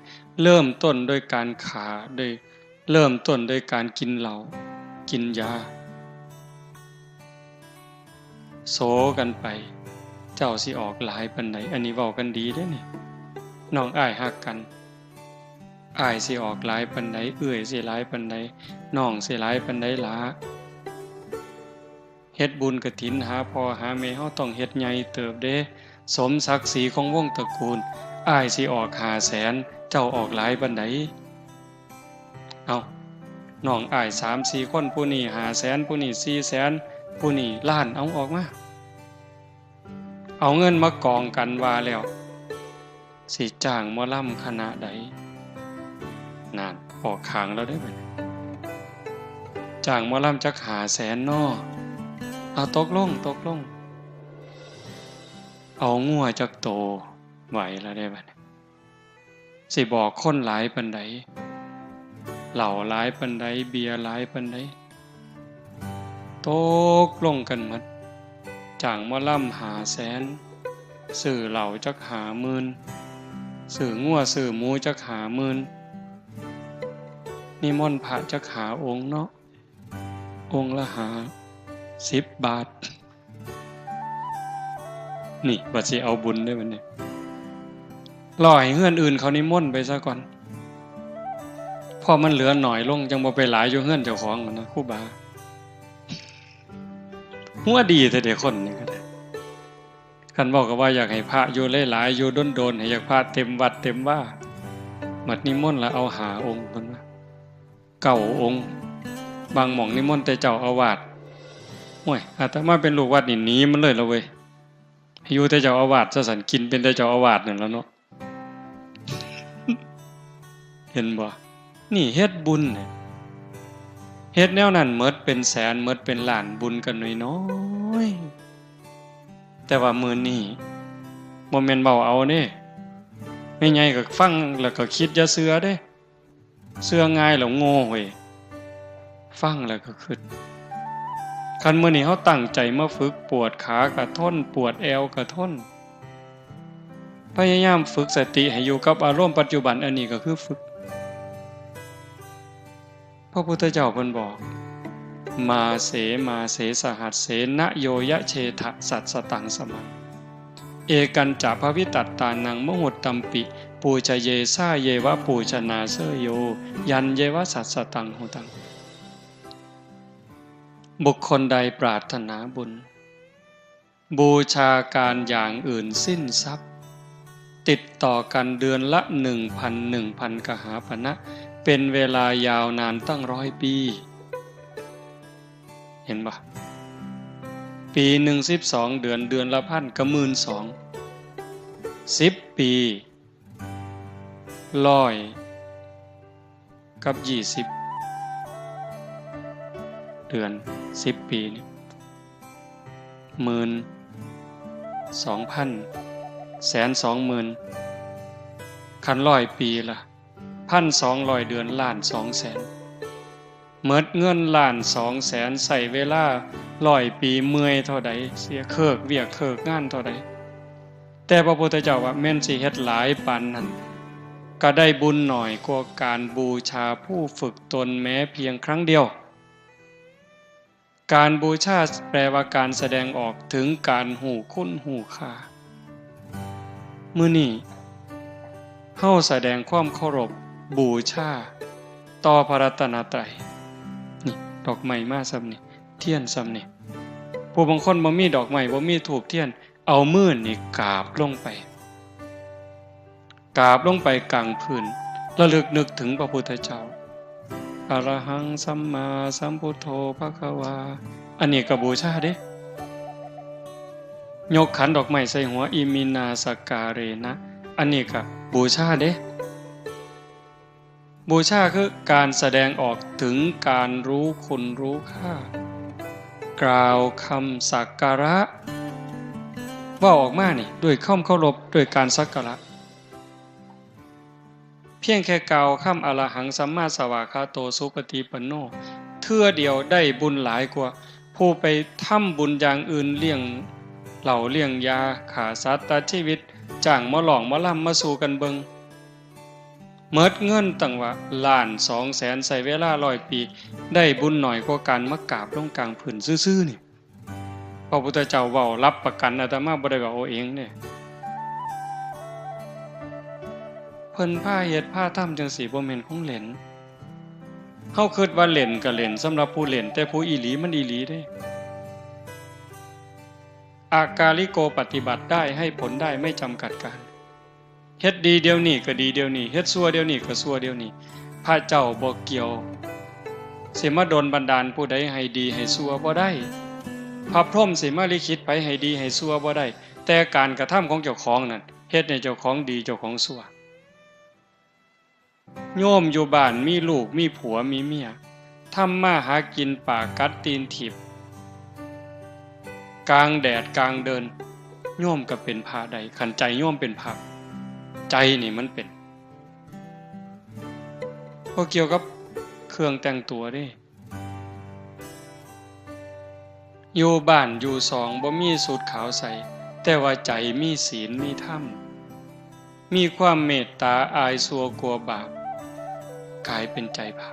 เริ่มต้นด้วยการฆ่า โดย เริ่มต้นด้วยการกินเหล้า กินยา โสกันไป เจ้าสิออกหลายปานใด อันนี้เว้ากันดีเด้นี่ น้องอ้ายฮักกัน อ้ายสิออกหลายปานใด เอื้อยสิหลายปานใด น้องสิหลายปานใดหละ เฮ็ดบุญกฐินหาพ่อหาแม่ เฮาต้องเฮ็ดใหญ่เติบเด้ สมศักดิ์ศรีของวงตระกูล อ้ายสิออกห้าแสน เจ้าออกหลายปานใด เอ้า น้องอ้ายสามสี่คน ผู้นี้ห้าแสน ผู้นี้สี่แสน ผู้นี้ล้าน เอาออกมา เอาเงินมากองกันว่าแล้ว สิจ้างหมอลำคณะใด นั่น ออกข้างแล้วเด้บัดนี้ จ้างหมอลำจักห้าแสนน้อ เอา ตกลง ตกลง เอางัวจักโต ไหวแล้วเด้บัดนี้ สิบอกคนหลายปานใด เหล้าหลายปานใด เบียร์หลายปานใด ตกลงกันหมด จ้างหมอลำห้าแสน ซื้อเหล้าจักห้าหมื่น ซื้องัวซื้อหมูจักห้าหมื่น นิมนต์พระจักห้าองค์เนาะ องค์ละห้าสิบบาท นี่บัดสิเอาบุญเด้บัดนี้ รอให้เฮือนอื่นเขานิมนต์ไปซะก่อน พอมันเหลือหน่อยลง จั่งบ่ไปหลายอยู่เฮือนเจ้าของหั้นนะ ครูบา หัวดีแท้เด้คนนี่ก็ได้ คันเว้าก็ว่าอยากให้พระอยู่หลายๆ อยู่โดนๆ ให้อยากพระเต็มวัดเต็มวา บัดนิมนต์ละเอาห้าองค์เพิ่นว่า เก้าองค์ บางหม่องนิมนต์แต่เจ้าอาวาส โอ้ย อาตมาเป็นลูกวัดนี่หนีมันเลยละเว้ย ให้อยู่แต่เจ้าอาวาสซะซั่น กินเป็นแต่เจ้าอาวาสนั่นล่ะเนาะ เห็นบ่ นี่เฮ็ดบุญเนี่ย เฮ็ดแนวนั้นหมดเป็นแสน หมดเป็นล้าน บุญก็น้อยๆ แต่ว่ามื้อนี้บ่แม่นเว้าเอาเด้ แม่ใหญ่ก็ฟังแล้วก็คิดอย่าเชื่อเด้ เชื่อง่ายแล้วโง่เว้ย ฟังแล้วก็คิด คันมื้อนี้เฮาตั้งใจมาฝึก ปวดขาก็ทน ปวดแอวก็ทน พยายามฝึกสติให้อยู่กับอารมณ์ปัจจุบัน อันนี้ก็คือฝึก พระพุทธเจ้าเพิ่นบอก มาเส มาเส สหัสเส นะโยยะเชทะ สัสสตังสมัง เอกัญจะภวิตัตตานัง มหุตตัมปิ ปูชเยสาเยวะ ปูชนาเสยโย ยันเยวะ สัสสตังหุตัง บุคคลใดปรารถนาบุญ บูชาการอย่างอื่นสิ้นทรัพย์ ติดต่อกันเดือนละหนึ่งพัน หนึ่งพันกหาปณะ เป็นเวลายาวนานตั้งร้อยปี เห็นปะ ปีหนึ่งสิบสองเดือน เดือนละพันก็หมื่นสอง สิบปี ร้อยกับยี่สิบเดือน สิบปีนี่ หมื่น สองพัน แสน สองหมื่น คันร้อยปีละ พันสองร้อยเดือน ล้านสองแสน หมดเงินล้านสองแสน ใช้เวลาร้อยปี เมื่อยเท่าใด เสียเคิกเวียกเคิกงานเท่าใด แต่พระพุทธเจ้าว่าแม่นสิเฮ็ดหลายปานนั้น ก็ได้บุญน้อยกว่าการบูชาผู้ฝึกตนแม้เพียงครั้งเดียว การบูชาแปลว่าการแสดงออกถึงการฮู้คุณฮู้ค่า มื้อนี้ เฮาแสดงความเคารพบูชาต่อพระรัตนตรัย นี่ ดอกไม้มาส่ำนี่ เทียนส่ำนี่ ผู้บางคนบ่มีดอกไม้ บ่มีธูปเทียน เอามือนี่กราบลงไป กราบลงไปกลางพื้น ระลึกนึกถึงพระพุทธเจ้า อะระหังสัมมาสัมพุทโธภะคะวา อันนี้ก็บูชาเด้ ยกขันดอกไม้ใส่หัว อิมินาสกการะ อันนี้ก็บูชาเด้ บูชาคือการแสดงออกถึงการรู้คุณรู้ค่า กล่าวคำสักการะ เว้าออกมานี่ ด้วยความเคารพ ด้วยการสักการะ เพียงแค่กล่าวคำ อะระหังสัมมาสวากขาโต สุปฏิปันโน เทื่อเดียวได้บุญหลายกว่าผู้ไปทำบุญอย่างอื่น เลี้ยงเหล้าเลี้ยงยา ฆ่าสัตว์ตัดชีวิต จ้างหมอร้องหมอลำมาสู่กันเบิ่ง หมดเงินตั้งว่าล้านสองแสน ใช้เวลาร้อยปี ได้บุญน้อยกว่าการมากราบลงกลางพื้นซื่อๆ นี่ พระพุทธเจ้าเว้ารับประกัน อาตมาบ่ได้เว้าเอาเองเด้ เพิ่นพาเฮ็ดพาทำจั่งซี้ บ่แม่นของเล่น เฮาคิดว่าเล่นก็เล่น สำหรับผู้เล่น แต่ผู้อีหลีมันอีหลีเด้ อากาลิโก ปฏิบัติได้ ให้ผลได้ ไม่จำกัดการ เฮ็ดดีเดี๋ยวนี้ก็ดีเดี๋ยวนี้ เฮ็ดชั่วเดี๋ยวนี้ก็ชั่วเดี๋ยวนี้ พระเจ้าบ่เกี่ยว สิมาดลบันดาลผู้ใดให้ดีให้ชั่วบ่ได้ พระพรหมสิมาลิขิตไผให้ดีให้ชั่วบ่ได้ แต่การกระทำของเจ้าของนั่น เฮ็ดให้เจ้าของดีเจ้าของชั่ว โยมอยู่บ้านมีลูกมีผัวมีเมีย ทำมาหากินปากกัดตีนถีบ กลางแดดกลางเดิน โยมก็เป็นพระได้ คันใจโยมเป็นพระ ใจนี่มันเป็น บ่เกี่ยวกับเครื่องแต่งตัวเด้ อยู่บ้านอยู่ซองบ่มีสูทขาวใส่ แต่ว่าใจมีศีลมีธรรม มีความเมตตา อายชั่วกลัวบาป กลายเป็นใจพระ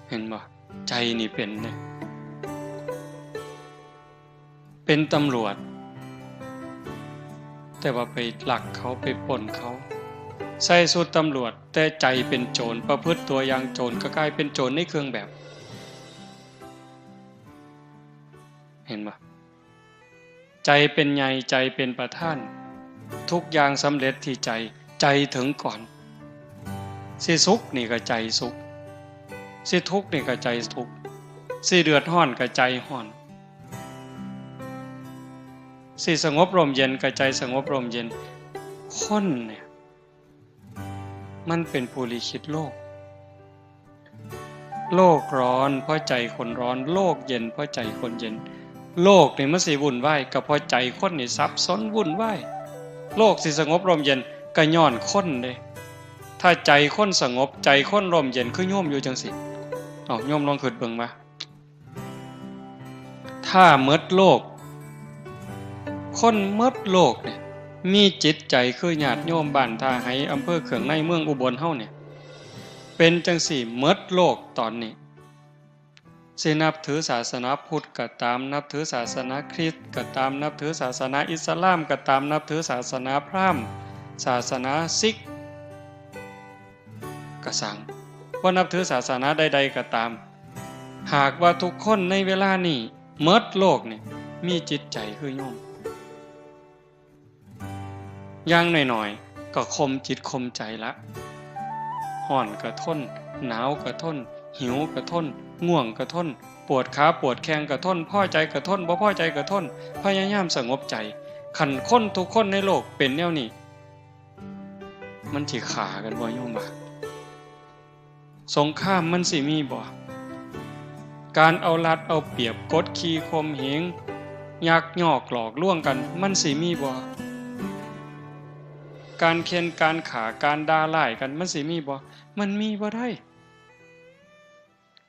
เห็นบ่ ใจนี่เป็นเด้ เป็นตำรวจ แต่ว่าไปลักเขา ไปปล้นเขา ใส่สูทตำรวจ แต่ใจเป็นโจร ประพฤติตัวอย่างโจร ก็กลายเป็นโจรในเครื่องแบบ เห็นบ่ ใจเป็นใหญ่ ใจเป็นประธาน ทุกอย่างสำเร็จที่ใจ ใจถึงก่อน สิสุขนี่ก็ใจสุข สิทุกข์นี่ก็ใจทุกข์ สิเดือดร้อนก็ใจร้อน สิสงบร่มเย็นก็ใจสงบร่มเย็น คนเนี่ย มันเป็นผู้ลิขิตโลก โลกร้อนเพราะใจคนร้อน โลกเย็นเพราะใจคนเย็น โลกนี่มันสิวุ่นวายก็เพราะใจคนนี่สับสนวุ่นวาย โลกสิสงบร่มเย็นก็ย้อนคนเด้ ถ้าใจคนสงบ ใจคนร่มเย็น คือโยมอยู่จั่งซี้ เอ้า โยมลองคิดเบิ่งว่า ถ้าหมดโลก คนหมดโลกเนี่ย มีจิตใจคือญาติโยมบ้านท่าไฮ อำเภอเคืองใน เมืองอุบลเฮาเนี่ย เป็นจั่งซี้หมดโลกตอนนี้ สินับถือศาสนาพุทธก็ตาม นับถือศาสนาคริสต์ก็ตาม นับถือศาสนาอิสลามก็ตาม นับถือศาสนาพราหมณ์ ศาสนาซิกก็ซัง บ่นับถือศาสนาใดๆก็ตาม หากว่าทุกคนในเวลานี้หมดโลกนี่ มีจิตใจคือโยม อย่างน้อยๆ ก็ข่มจิตข่มใจละ ร้อนก็ทน หนาวก็ทน หิวก็ทน ง่วงก็ทน ปวดขาปวดแข้งก็ทน พอใจก็ทน บ่พอใจก็ทน พยายามสงบใจ คันคนทุกคนในโลกเป็นแนวนี้ มันสิฆ่ากันบ่โยมว่า สงครามมันสิมีบ่ การเอารัดเอาเปรียบ กดขี่ข่มเหง ยักยอกหลอกลวงกัน มันสิมีบ่ การเฆี่ยนการฆ่า การด่าร้ายกัน มันสิมีบ่ มันมีบ่ได้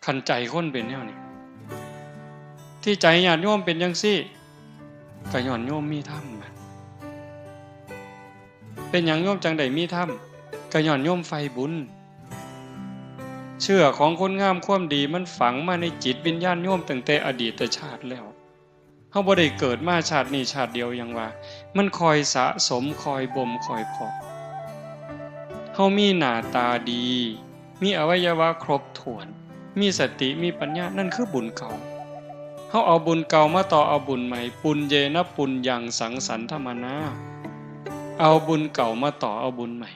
คันใจคนเป็นแนวนี้ ที่ใจญาติโยมเป็นจั่งซี้ ก็ย้อนโยมมีธรรม เป็นหยังโยมจั่งได้มีธรรม ก็ย้อนโยมใฝ่บุญ เชื้อของคุณงามความดีมันฝังมาในจิตวิญญาณโยมตั้งแต่อดีตชาติแล้ว เฮาบ่ได้เกิดมาชาตินี้ชาติเดียวหยังว่า มันค่อยสะสม ค่อยบ่ม ค่อยเพาะ เฮามีหน้าตาดี มีอวัยวะครบถ้วน มีสติ มีปัญญา นั่นคือบุญเก่า เฮาเอาบุญเก่ามาต่อเอาบุญใหม่ ปุญเยนะปุญญังสังสันทมนา เอาบุญเก่ามาต่อเอาบุญใหม่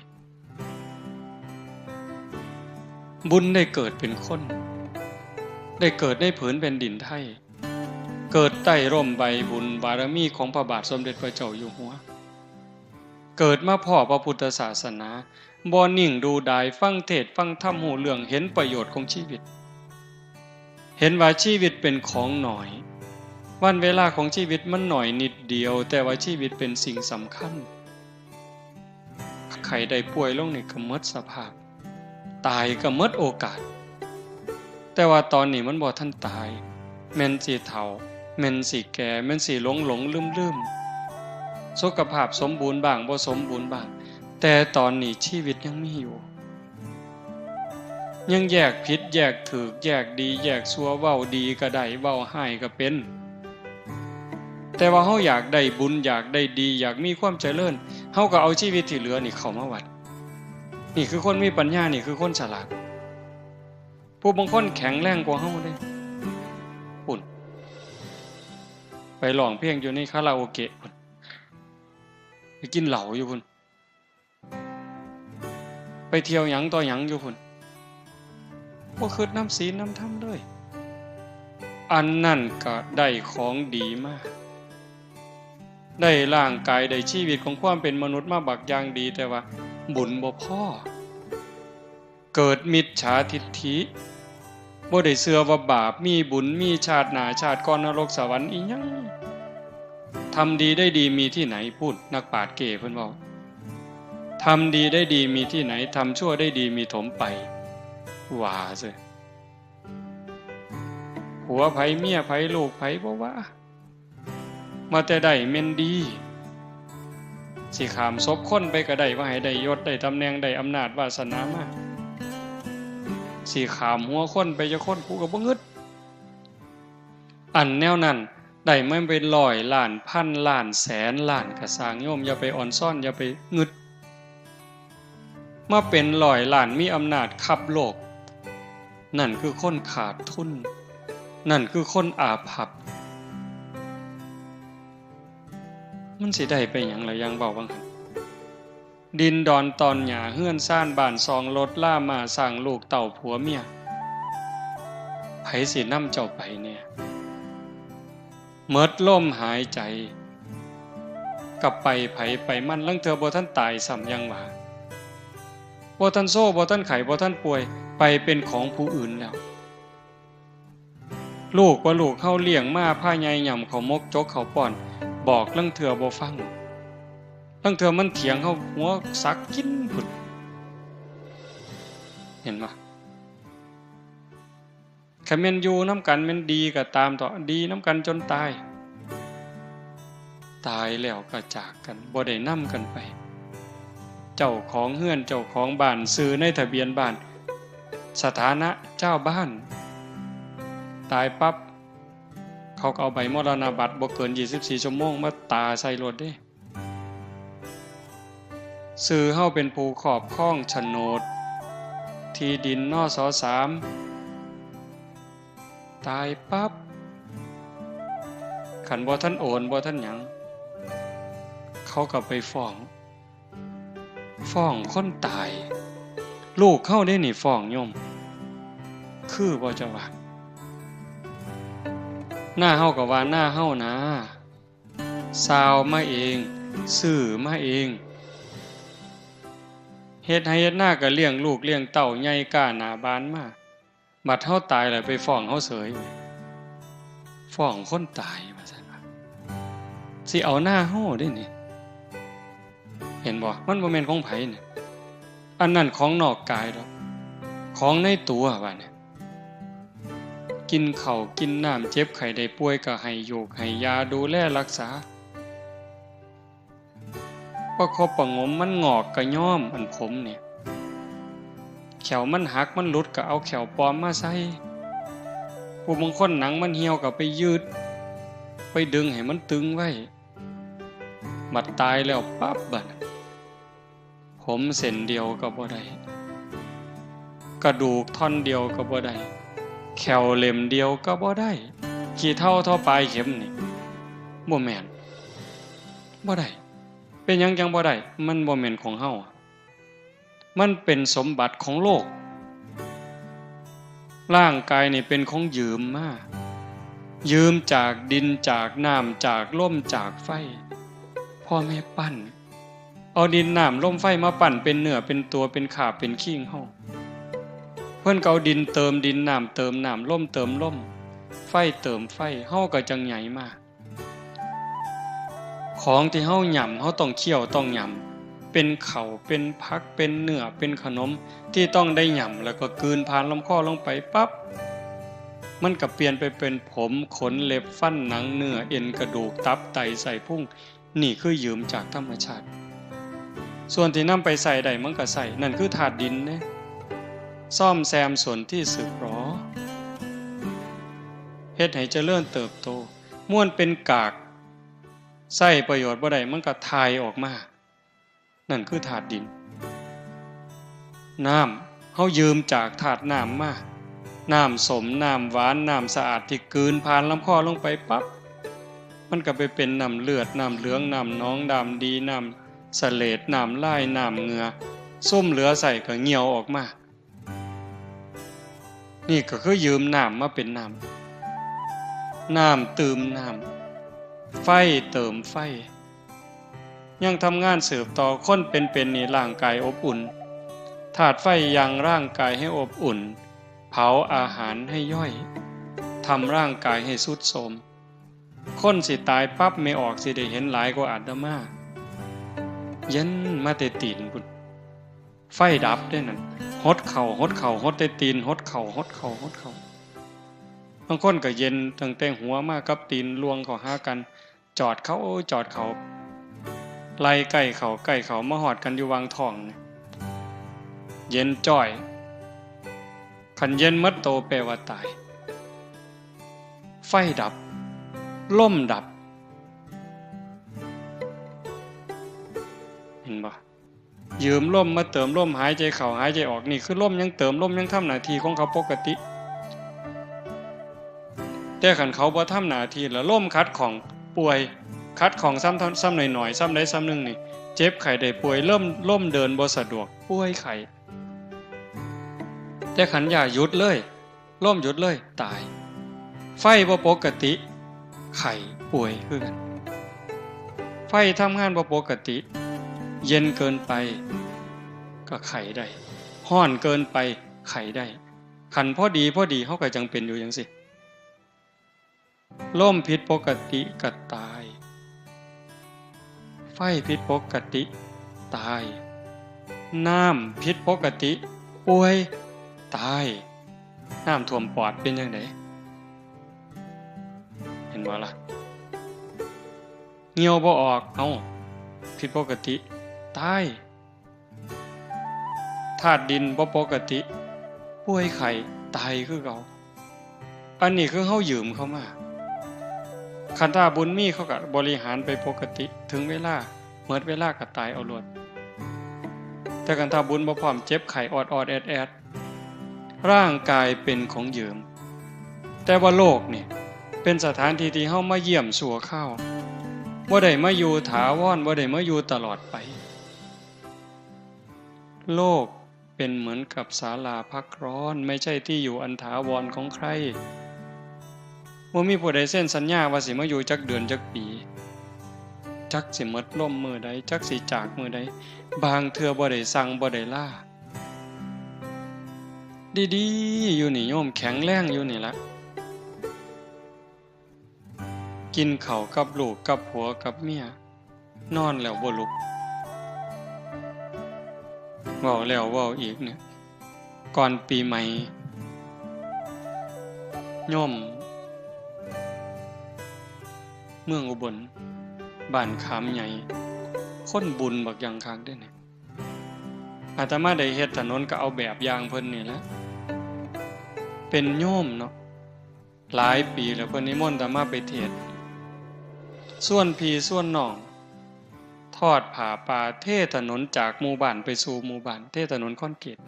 บุญได้เกิดเป็นคน ได้เกิดในผืนแผ่นดินไทย เกิดใต้ร่มใบบุญบารมีของพระบาทสมเด็จพระเจ้าอยู่หัว เกิดมาพ้อพระพุทธศาสนา บ่นิ่งดูดาย ฟังเทศน์ฟังธรรม ฮู้เรื่อง เห็นประโยชน์ของชีวิต เห็นว่าชีวิตเป็นของน้อย วันเวลาของชีวิตมันน้อยนิดเดียว แต่ว่าชีวิตเป็นสิ่งสำคัญ ไข้ได้ป่วยลงนี่ก็หมดสภาพ ตายก็หมดโอกาส แต่ว่าตอนนี้มันบ่ทันตาย แม่นสิเฒ่า แม่นสิแก่ แม่นสิหลงหลงลืมลืม สุขภาพสมบูรณ์บ้างบ่สมบูรณ์บ้าง แต่ตอนนี้ชีวิตยังมีอยู่ ยังแยกผิดแยกถูก แยกดีแยกชั่ว เว้าดีก็ได้ เว้าร้ายก็เป็น แต่ว่าเฮาอยากได้บุญ อยากได้ดี อยากมีความเจริญ เฮาก็เอาชีวิตที่เหลือนี่เข้ามาวัด นี่คือคนมีปัญญา นี่คือคนฉลาด ผู้บางคนแข็งแรงกว่าเฮาเด้ พุ้น ไปร้องเพลงอยู่ในคาราโอเกะพุ้น ไปกินเหล้าอยู่พุ้น ไปเที่ยวหยังต่อหยังอยู่พุ้น บ่คิดนำศีลนำธรรมเลย อันนั้นก็ได้ของดีมา ได้ร่างกาย ได้ชีวิตของความเป็นมนุษย์มาบักอย่างดี แต่ว่าบุญบ่พอ เกิดมิจฉาทิฏฐิ บ่ได้เชื่อว่าบาปมีบุญ มีชาติหน้าชาติก่อน นรกสวรรค์อีหยัง ทำดีได้ดีมีที่ไหน พุ้น นักปราชญ์เก้เพิ่นเว้า ทำดีได้ดีมีที่ไหน ทำชั่วได้ดีมีถมไป ว่าซื่อ ผัวไผเมียไผลูกไผบ่ว่า มาแต่ได้แม่นดี สิข้ามศพคนไปก็ได้ ว่าให้ได้ยศได้ตำแหน่งได้อำนาจวาสนามา สิข้ามหัวคนไปจักคน กูก็บ่งึด อันแนวนั้น ได้มาเป็นร้อยล้าน พันล้าน แสนล้านก็ซ่าง โยมอย่าไปอ่อนซ้อน อย่าไปงึด มาเป็นร้อยล้าน มีอำนาจคับโลก นั่นคือคนขาดทุน นั่นคือคนอาภัพ มันสิได้ไปหยังล่ะ อย่างเว้าว่าหั่น ดินดอนตอนหญ้า เฮือนซานบ้านซอง รถลาม้าช้าง ลูกเต้าผัวเมีย ไผสินำเจ้าไปแน่ หมดลมหายใจ ก็ไปไผไปมัน ลางเทื่อบ่ทันตายซ้ำ อย่างว่า บ่ทันโซ บ่ทันไข้ บ่ทันป่วย ไปเป็นของผู้อื่นแล้ว ลูกว่าลูกเฮาเลี้ยงมา พาใหญ่ย่ำข้าวหมก จกข้าวป้อน บอกลางเทื่อบ่ฟัง ลางเทื่อมันเถียงเฮา หัวสักกินพุ้น เห็นบ่ คันแม่นอยู่นำกันแม่นดีก็ตามเถาะ ดีนำกันจนตาย ตายแล้วก็จากกัน บ่ได้นำกันไป เจ้าของเฮือน เจ้าของบ้าน ชื่อในทะเบียนบ้าน สถานะเจ้าบ้าน ตายปั๊บ เขาก็เอาใบมรณบัตร บ่เกินยี่สิบสี่ชั่วโมง มาตราใส่โลดเด้ ชื่อเฮาเป็นผู้ครอบครองโฉนด ที่ดิน นส.สาม ตายปั๊บ คันบ่ทันโอน บ่ทันหยัง เขาก็ไปฟ้อง ฟ้องคนตาย ลูกเฮาเด้นี่ฟ้องโยม คือบ่เจ้าว่า นาเฮาก็ว่านาเฮานะ ซาวมาเอง ซื้อมาเอง เฮ็ดไร่เฮ็ดนาก็เลี้ยงลูกเลี้ยงเต้าใหญ่ก้าหน้าบานมา บัดเฮาตายแล้วไปฟ้องเฮาเสย ฟ้องคนตายว่าซั่นว่า สิเอานาเฮาเด้นี่ เห็นบ่ มันบ่แม่นของไผนี่ อันนั้นของนอกกายดอก ของในตัวว่านี่ กินข้าวกินน้ำ เจ็บไข้ได้ป่วยก็ให้ยูกให้ยา ดูแลรักษา ประคบประหงม มันงอกก็ย้อม อันผมนี่ แข้วมันหักมันหลุดก็เอาแข้วปลอมมาใส่ ผู้บางคนหนังมันเหี่ยวก็ไปยืด ไปดึงให้มันตึงไว้ บัดตายแล้วปั๊บบัด ผมเส้นเดียวก็บ่ได้ กระดูกท่อนเดียวก็บ่ได้ แข้วเล่มเดียวก็บ่ได้ ขี้เถ้าเท่าปลายเข็มนี่ บ่แม่น บ่ได้ เป็นหยังจั่งบ่ได้ มันบ่แม่นของเฮา มันเป็นสมบัติของโลก ร่างกายนี่เป็นของยืมมา ยืมจากดิน จากน้ำ จากลม จากไฟ พ่อแม่ปั้น เอาดินน้ำลมไฟมาปั้นเป็นเนื้อเป็นตัว เป็นขาบเป็นขีงเฮา เพิ่นก็เอาดินเติมดิน น้ำเติมน้ำ ลมเติมลม ไฟเติมไฟ เฮาก็จั่งใหญ่มา ของที่เฮาหย่ำ เฮาต้องเคี้ยวต้องหย่ำ เป็นข้าว เป็นผัก เป็นเนื้อ เป็นขนม ที่ต้องได้หย่ำ แล้วก็กลืนผ่านลำคอลงไปปั๊บ มันก็เปลี่ยนไปเป็นผม ขน เล็บ ฟัน หนัง เนื้อ เอ็น กระดูก ตับ ไต ไส้พุง นี่คือยืมจากธรรมชาติ ส่วนที่นำไปใช้ได้มันก็ใช้ นั่นคือธาตุดินเด้ ซ่อมแซมส่วนที่สึกหรอ เฮ็ดให้เจริญเติบโต ม่วนเป็นกาก ใช้ประโยชน์บ่ได้ มันก็ถ่ายออกมา นั่นคือธาตุดิน น้ำ เฮายืมจากธาตุน้ำมา น้ำส้ม น้ำหวาน น้ำสะอาดที่กลืนผ่านลำคอลงไปปั๊บ มันก็ไปเป็นน้ำเลือด น้ำเหลือง น้ำหนอง น้ำดี น้ำเสลด น้ำลาย น้ำเหงื่อ ซุมเหลือใช้ก็เหี่ยวออกมา นี่ก็คือยืมน้ำมาเป็นน้ำ น้ำตื่มน้ำ ไฟเติมไฟ ยังทำงานสืบต่อ คนเป็นๆ นี่ร่างกายอบอุ่น ธาตุไฟยังร่างกายให้อบอุ่น เผาอาหารให้ย่อย ทำร่างกายให้ทรุดโทรม คนสิตายปั๊บ แม่ออกสิได้เห็นหลายกว่าอาตมา เย็นมาแต่ตีนพุ้น ไฟดับเด้นั่น หดเข่า หดเข่า หดแต่ตีน หดเข่า หดเข่า หดเข่า บางคนก็เย็นตั้งแต่หัวมากับตีน ลวงเข้าหากัน จอดเข้า จอดเข้า ไล่ใกล้เข้า ใกล้เข้า มาฮอดกันอยู่หว่างท้องนี่ เย็นจ้อย คันเย็นหมดโตแปลว่าตาย ไฟดับ ลมดับ เห็นบ่ ยืมลมมาเติมลม หายใจเข้า หายใจออก นี่คือลมยังเติม ลมยังทำหน้าที่ของเขาปกติ แต่คันเขาบ่ทำหน้าที่แล้ว ลมขัดข้อง ป่วย ขัดข้องซ้ำ ซ้ำหน่อยๆ ซ้ำใดซ้ำหนึ่งนี่ เจ็บไข้ได้ป่วย ลม ลมเดินบ่สะดวก ป่วยไข้ แต่คันอย่าหยุดเลย ลมหยุดเลย ตาย ไฟบ่ปกติ ไข้ ป่วยคือกัน ไฟทำงานบ่ปกติ เย็นเกินไป ก็ไข้ได้ ร้อนเกินไป ไข้ได้ คันพอดี พอดี เฮาก็จั่งเป็นอยู่จั่งซี้ ลมผิดปกติก็ตาย ไฟผิดปกติ ตาย น้ำผิดปกติ ป่วย ตาย น้ำท่วมปอดเป็นจั่งใด เห็นบ่ล่ะ เหี่ยวบ่ออก เอ้า ผิดปกติ ตาย ธาตุดินบ่ปกติ ป่วยไข้ ตายคือเก่า อันนี้คือเฮายืมเขามา คันถ้าบุญมีเขาก็บริหารไปปกติ ถึงเวลา หมดเวลาก็ตายเอาโลด แต่คันถ้าบุญบ่พร้อม เจ็บไข้ออดๆ แอดๆ ร่างกายเป็นของยืม แต่ว่าโลกนี่เป็นสถานที่ที่เฮามาเยี่ยมชั่วคราว บ่ได้มาอยู่ถาวร บ่ได้มาอยู่ตลอดไป โลกเป็นเหมือนกับศาลาพักร้อน ไม่ใช่ที่อยู่อันถาวรของใคร บ่มีผู้ใดเซ็นสัญญาว่าสิมาอยู่จักเดือนจักปี จักสิหมดลมมื้อใด จักสิจากมื้อใด บางเทื่อบ่ได้สั่งบ่ได้ลา ดีๆ อยู่นี่โยม แข็งแรงอยู่นี่ละ กินข้าวกับลูกกับผัวกับเมีย นอนแล้วบ่ลุก เว้าแล้วเว้าอีกเนี่ย ก่อนปีใหม่ โยม เมืองอุบล บ้านขามใหญ่ คนบุญบักอย่างคักเด้เนี่ย อาตมาได้เฮ็ดถนนก็เอาแบบอย่างเพิ่นนี่แหละ เป็นโยมเนาะ หลายปีแล้วเพิ่นนิมนต์อาตมาไปเทศน์ ชวนพี่ชวนน้อง ทอดผ้าป่า เทถนนจากหมู่บ้านไปสู่หมู่บ้าน เทถนนคอนกรีต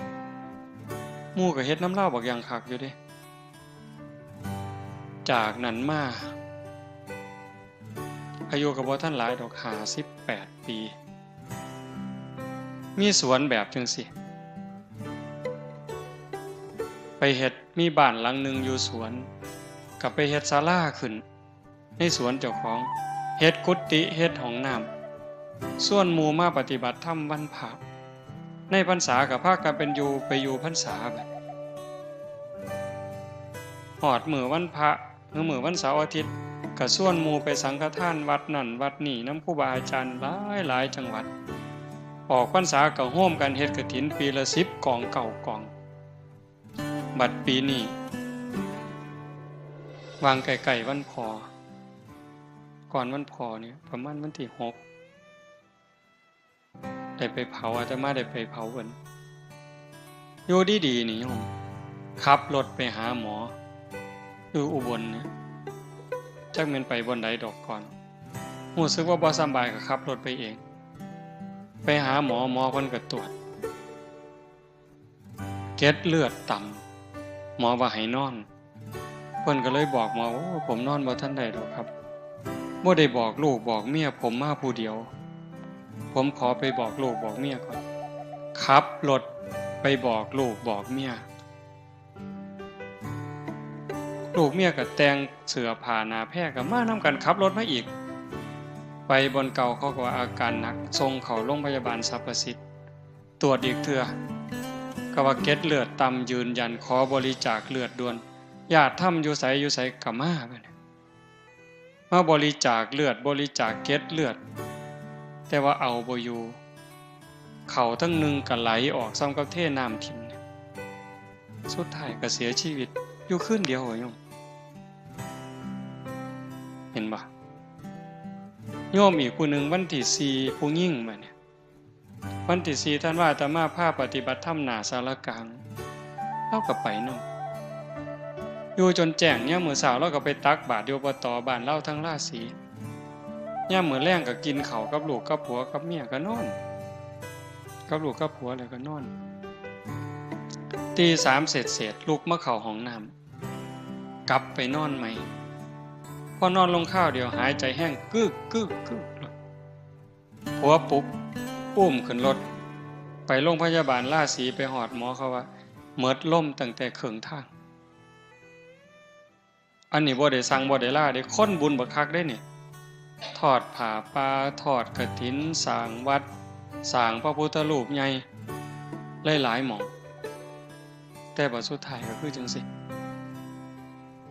หมู่ก็เฮ็ดนำลาวบักอย่างคักอยู่เด้ จากนั้นมา อายุก็บ่ทันหลายดอก ห้าสิบแปดปี มีสวนแบบจั่งซี้ ไปเฮ็ด มีบ้านหลังหนึ่งอยู่สวน ก็ไปเฮ็ดศาลาขึ้น ในสวนเจ้าของ เฮ็ดกุฏิ เฮ็ดห้องน้ำ ชวนหมู่มาปฏิบัติธรรมวันพระ ในพรรษาก็พากันเป็นอยู่ ไปอยู่พรรษาบัด ฮอดมื้อวันพระ หรือมื้อวันเสาร์อาทิตย์ ก็ชวนหมู่ไปสังฆทานวัดนั่นวัดนี่นำครูบาอาจารย์หลายหลายจังหวัด ออกพรรษาก็ร่วมกันเฮ็ดกฐินปีละสิบกอง เก้ากอง บัดปีนี้ วางใกล้ๆวันพ่อ ก่อนวันพ่อเนี่ย ประมาณวันที่หก ได้ไปเผา อาตมาได้ไปเผาเพิ่น อยู่ดีๆนี่โยม ขับรถไปหาหมอ อยู่อุบลเนี่ย จักแม่นไปบ่อนใดดอกก่อน รู้สึกว่าบ่สำบายก็ขับรถไปเอง ไปหาหมอ หมอเพิ่นก็ตรวจ เกล็ดเลือดต่ำ หมอว่าให้นอน เพิ่นก็เลยบอกหมอ โอ้ ผมนอนบ่ทันได้ดอกครับ บ่ได้บอกลูกบอกเมียผมมาผู้เดียว ผมขอไปบอกลูกบอกเมียก่อน ขับรถไปบอกลูกบอกเมีย ลูกเมียก็แต่งเสื้อผ้าหน้าแพรก็มานำกัน ขับรถมาอีก ไปบ่อนเก่าเขาก็ว่าอาการหนัก ส่งเข้าโรงพยาบาลสรรพสิทธิ์ ตรวจอีกเทื่อ ก็ว่าเกล็ดเลือดต่ำยืนยัน ขอบริจาคเลือดด่วน ญาติธรรมอยู่ไสอยู่ไสก็มาบัดนี้ มาบริจาคเลือด บริจาคเกล็ดเลือด แต่ว่าเอาบ่อยู่ เข้าทั้งหนึ่งก็ไหลออก ส่ำกับเทน้ำถิ่มเนี่ย สุดท้ายก็เสียชีวิตอยู่คืนเดียวอะโยม เห็นบ่ โยมอีกผู้หนึ่งวันที่สี่ ผู้หญิงบัดเนี่ย วันที่สี่ธันวา อาตมาพาปฏิบัติธรรมหน้าศาลากลาง ลาวก็ไปนำ อยู่จนแจ้ง ยามมื้อเช้าลาวก็ไปตักบาตรอยู่ อบต บ้านลาวทางราศี ยามมื้อแลงก็กินข้าวกับลูกกับผัวกับเมียก็นอน กับลูกกับผัวแล้วก็นอน ตีสามเศษๆ ลุกมาเข้าห้องน้ำ กลับไปนอนใหม่ พอนอนลงคราวเดียวหายใจแฮง กึก กึก กึก ผัวปลุก อุ้มขึ้นรถ ไปโรงพยาบาลราศี ไปฮอดหมอเขาว่า หมดลมตั้งแต่ครึ่งทาง อันนี้บ่ได้สั่งบ่ได้ลาเด้ คนบุญบักคักเด้นี่ ทอดผ้าป่า ทอดกฐิน สร้างวัด สร้างพระพุทธรูปใหญ่ หลายๆหม่อง แต่บัดสุดท้ายก็คือจั่งซี้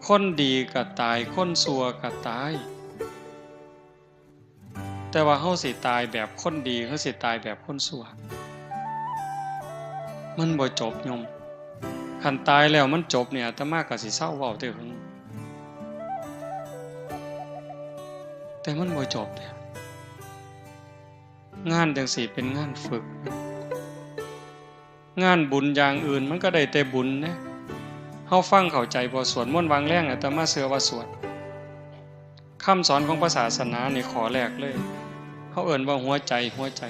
คนดีก็ตาย คนชั่วก็ตาย แต่ว่าเฮาสิตายแบบคนดี เฮาสิตายแบบคนชั่ว มันบ่จบโยม คันตายแล้วมันจบเนี่ย อาตมาก็สิเซาเว้าแต่หึง แต่มันบ่จบเด้ งานจั่งซี้เป็นงานฝึก งานบุญอย่างอื่นมันก็ได้แต่บุญเด้ เฮาฟังเข้าใจบ่ สวดมนต์วางแลง อาตมาเชื่อว่าสวด คำสอนของพระศาสนานี่ข้อแรกเลย เฮาเอิ้นว่าหัวใจ หัวใจ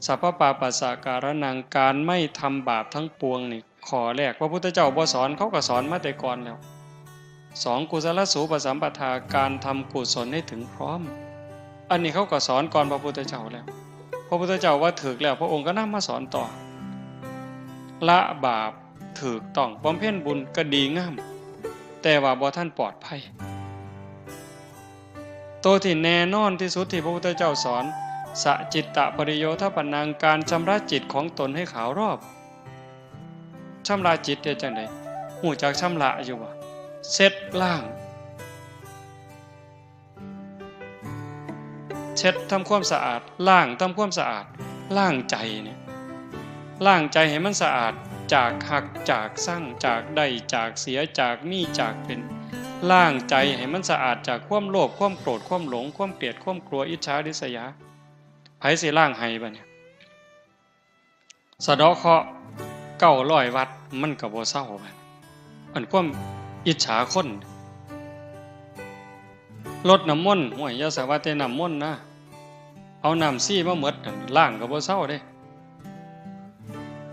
สัพพปาปัสสะการะนัง การไม่ทำบาปทั้งปวงนี่ ข้อแรกพระพุทธเจ้าบ่สอน เขาก็สอนมาแต่ก่อนแล้ว สอง กุศลสูปสัมปทา การทำกุศลให้ถึงพร้อม อันนี้เขาก็สอนก่อนพระพุทธเจ้าแล้ว พระพุทธเจ้าว่าถูกแล้ว พระองค์ก็นำมาสอนต่อ ละบาปถูกต้อง บำเพ็ญบุญก็ดีงาม แต่ว่าบ่ทันปลอดภัย ตัวที่แน่นอนที่สุดที่พระพุทธเจ้าสอน สจิตตปริโยธปนัง การชำระจิตของตนให้ขาวรอบ ชำระจิตเฮ็ดจั่งใด ฮู้จักชำระอยู่บ่ เช็ดล้าง เช็ดทำความสะอาด ล้างทำความสะอาด ล้างใจเนี่ย ล้างใจให้มันสะอาด จากฮัก จากซัง จากได้ จากเสีย จากมี จากเป็น ล้างใจให้มันสะอาดจากความโลภ ความโกรธ ความหลง ความเกลียด ความกลัว อิจฉาริษยา ไผสิล้างให้บัดเนี่ย สะเดาะเคราะห์เก้าร้อยวัด มันก็บ่เซาบัด อันความอิจฉาคน รดน้ำมนต์ ห้วย อย่าสาว่าแต่น้ำมนต์นะ เอาน้ำซี้มาหมดนั่น ล้างก็บ่เซาเด้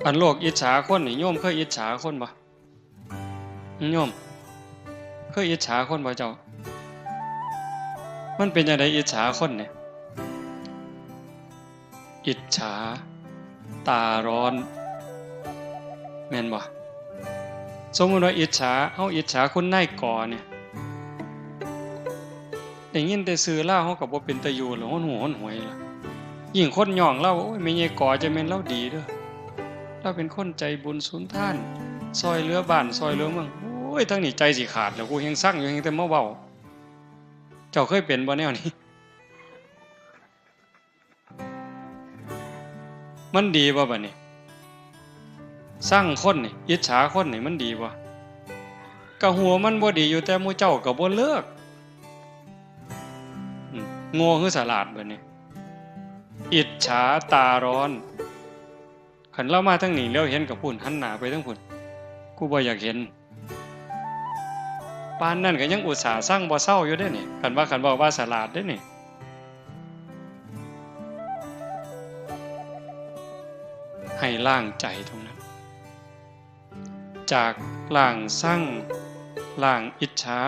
อันโลกอิจฉาคนนี่ โยมเคยอิจฉาคนบ่ โยม เคยอิจฉาคนบ่เจ้า มันเป็นจั่งใดอิจฉาคนเนี่ย อิจฉา ตาร้อน แม่นบ่ สมมุติว่าอิจฉา เฮาอิจฉาคุณนายกอเนี่ย ได้ยินแต่ชื่อลาว เฮาก็บ่เป็นตาอยู่แล้ว หนหูหนหวยล่ะ ยิ่งคนย่องลาว โอ้ย แม่ใหญ่กอจะแม่นลาวดีเด้อ ลาวเป็นคนใจบุญสุนทาน ซ่อยเหลือบ้าน ซ่อยเหลือเมือง โอ้ย ทั้งนี้ใจสิขาดแล้ว กูแฮ่งซังอยู่ แฮ่งแต่มาเว้า เจ้าเคยเป็นบ่แนวนี้ มันดีบ่บัดนี้ ซังคนนี่ อิจฉาคนนี่ มันดีบ่ ก็ฮู้ว่ามันบ่ดีอยู่ แต่หมู่เจ้าก็บ่เลิก อืม โง่คือสลาดบัดนี้ อิจฉาตาร้อน คันลาวมาทางนี้ เหลียวเห็นก็พู้น หันหน้าไปทางพู้น กูบ่อยากเห็น ปานนั้นก็ยังอุตส่าห์ซังบ่เซาอยู่เด้นี่ คันว่า คันเว้าว่าสลาดเด้นี่ ให้ล้างใจตรงนั้น จากล้างซัง ล้างอิจฉา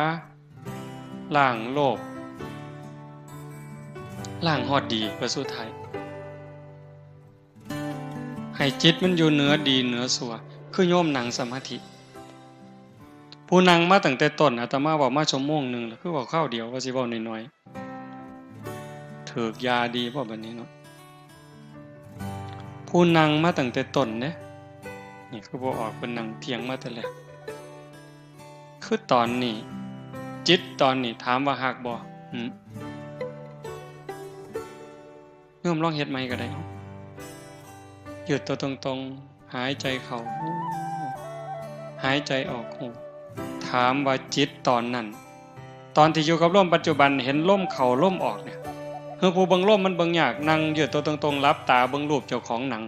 ล้างโลภ ล้างฮอดดี เพื่อสุดท้าย ให้จิตมันอยู่เหนือดีเหนือชั่ว คือโยมนั่งสมาธิ ผู้นั่งมาตั้งแต่ต้น อาตมาเว้ามาชั่วโมงหนึ่งแล้ว คือเว้าคราวเดียว ว่าสิเว้าน้อยๆ ถืกยาดีบ่บัดนี้เนาะ ผู้นั่งมาตั้งแต่ต้นเด้ นี่คือบ่ออก เพิ่นนั่งเถียงมาแต่แรก คือตอนนี้ จิตตอนนี้ ถามว่าฮักบ่ อืม โยมลองเฮ็ดใหม่ก็ได้ ยืดตัวตรงๆ หายใจเข้า หายใจออก ถามว่าจิตตอนนั้น ตอนที่อยู่กับลมปัจจุบัน เห็นลมเข้าลมออกเนี่ย คือผู้เบิ่งลมมันเบิ่งยาก นั่งยืดตัวตรงๆ หลับตาเบิ่งรูปเจ้าของนั่ง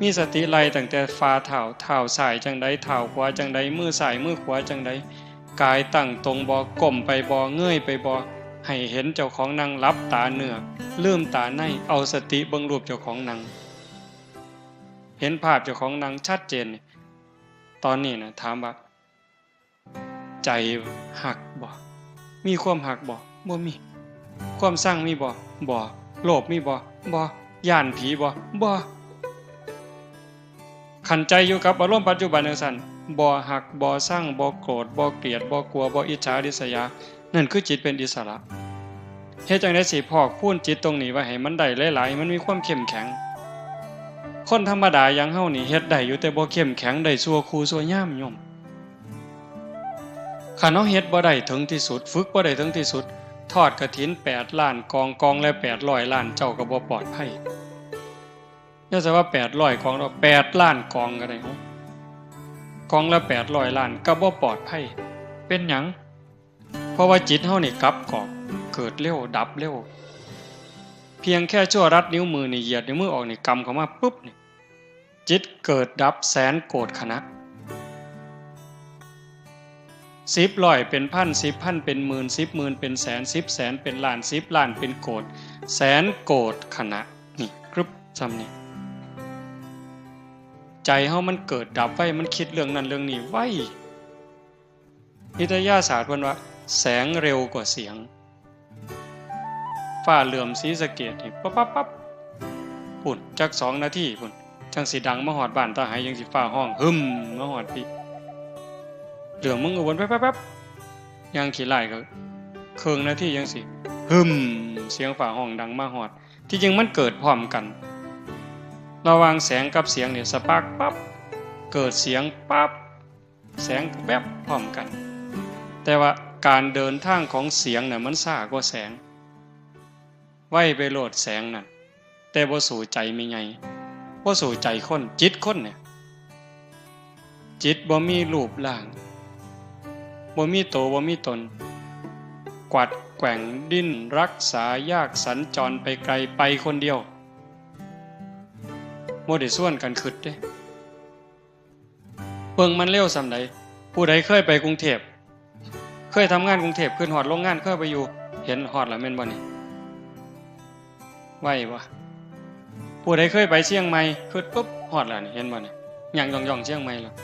มีสติไล่ตั้งแต่ฝ่าเท้า เท้าซ้ายจั่งใด เท้าขวาจั่งใด มือซ้ายมือขวาจั่งใด กายตั้งตรงบ่ ก้มไปบ่ เงยไปบ่ ให้เห็นเจ้าของนั่ง หลับตาเนื้อ ลืมตาใน เอาสติเบิ่งรูปเจ้าของนั่ง เห็นภาพเจ้าของนั่งชัดเจนนี่ ตอนนี้นะ ถามว่า ใจฮักบ่ มีความฮักบ่ บ่มี ความซังมีบ่ บ่ โลภมีบ่ บ่ ย้านผีบ่ บ่ คันใจอยู่กับอารมณ์ปัจจุบันจั่งซั้น บ่ฮัก บ่ซัง บ่โกรธ บ่เกลียด บ่กลัว บ่อิจฉาริษยา นั่นคือจิตเป็นอิสระ เฮ็ดจั่งใดสิพอกพูนจิตตรงนี้ไว้ให้มันได้หลายๆ ให้มันมีความเข้มแข็ง คนธรรมดาอย่างเฮานี่เฮ็ดได้อยู่ แต่บ่เข้มแข็ง ได้ชั่วครู่ชั่วยามโยม คันเฮาเฮ็ดบ่ได้ถึงที่สุด ฝึกบ่ได้ถึงที่สุด ทอดกฐินแปดล้านกอง กองละแปดร้อยล้าน เจ้าก็บ่ปลอดภัย อย่าใส่ว่าแปดร้อยกองดอก แปดล้านกองก็ได้ เอ้า กองละแปดร้อยล้าน ก็บ่ปลอดภัย เป็นหยัง เพราะว่าจิตเฮานี่กลับกอก เกิดเร็ว ดับเร็ว เพียงแค่ชั่วรัดนิ้วมือนี่ เหยียดนิ้วมือออกนี่ กำเข้ามาปุ๊บนี่ จิตเกิดดับแสนโกฏขณะ สิบร้อยเป็นพัน สิบพันเป็นหมื่น สิบหมื่นเป็นแสน สิบแสนเป็นล้าน สิบล้านเป็นโกฏ แสนโกฏขณะ นี่ กรึบ ซ่ำนี่ ใจเฮามันเกิดดับไว มันคิดเรื่องนั้นเรื่องนี้ไว วิทยาศาสตร์เพิ่นว่า แสงเร็วกว่าเสียง ฟ้าเหลื่อมศรีสะเกษนี่ ปั๊บปั๊บปั๊บ พุ้น จักสองนาทีพุ้น จั่งสิดังมาฮอดบ้านตาไห จั่งสิฟ้าฮ้อง หึม มาฮอดพี้ เหลื่อมเมืองอุบล ปั๊บปั๊บปั๊บ ย่างขี้ร้ายก็ เคิ่งนาทีจั่งสิ หึม เสียงฟ้าฮ้องดังมาฮอด ที่จริงมันเกิดพร้อมกัน ระหว่างแสงกับเสียงเนี่ย สปาร์คปั๊บ เกิดเสียงปั๊บ แสงแวบพร้อมกัน แต่ว่าการเดินทางของเสียงน่ะมันช้ากว่าแสง ไวไปโลดแสงนั่น แต่บ่สู้ใจแม่ใหญ่ บ่สู้ใจคน จิตคนเนี่ย จิตบ่มีรูปร่าง บ่มีโต บ่มีตน กวัดแกว่งดิ้นรักษายาก สัญจรไปไกล ไปคนเดียว บ่ได้ชวนกันคิดเด้ เบิ่งมันเร็วส่ำใด ผู้ใดเคยไปกรุงเทพฯ เคยทำงานกรุงเทพฯ ขึ้นฮอดโรงงาน เคยไปอยู่ เห็นฮอดแล้วแม่นบ่นี่ ไวบ่ ผู้ใดเคยไปเชียงใหม่ ขึ้นปุ๊บ ฮอดแล้วนี่ เห็นบ่นี่ ย่างย่องๆ เชียงใหม่แล้ว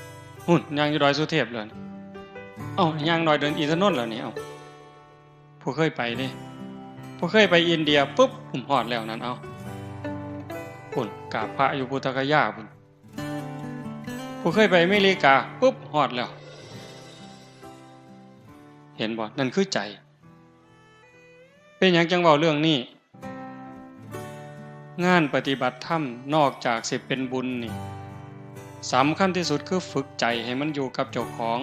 หุ่น ย่างอยู่ดอยสุเทพฯแล้วนี่ เอ้า ย่างดอยเดินอินทนนท์แล้วนี่ เอ้า ผู้เคยไปเด้ ผู้เคยไปอินเดียปุ๊บ ผมฮอดแล้วนั่น เอ้า พุ่น กราบพระอยู่พุทธคยาพุ่น ผู้เคยไปอเมริกาปุ๊บ ฮอดแล้ว เห็นบ่ นั่นคือใจ เป็นหยังจังเว้าเรื่องนี้ งานปฏิบัติธรรมนอกจากสิเป็นบุญนี่ สำคัญที่สุดคือฝึกใจให้มันอยู่กับเจ้าของ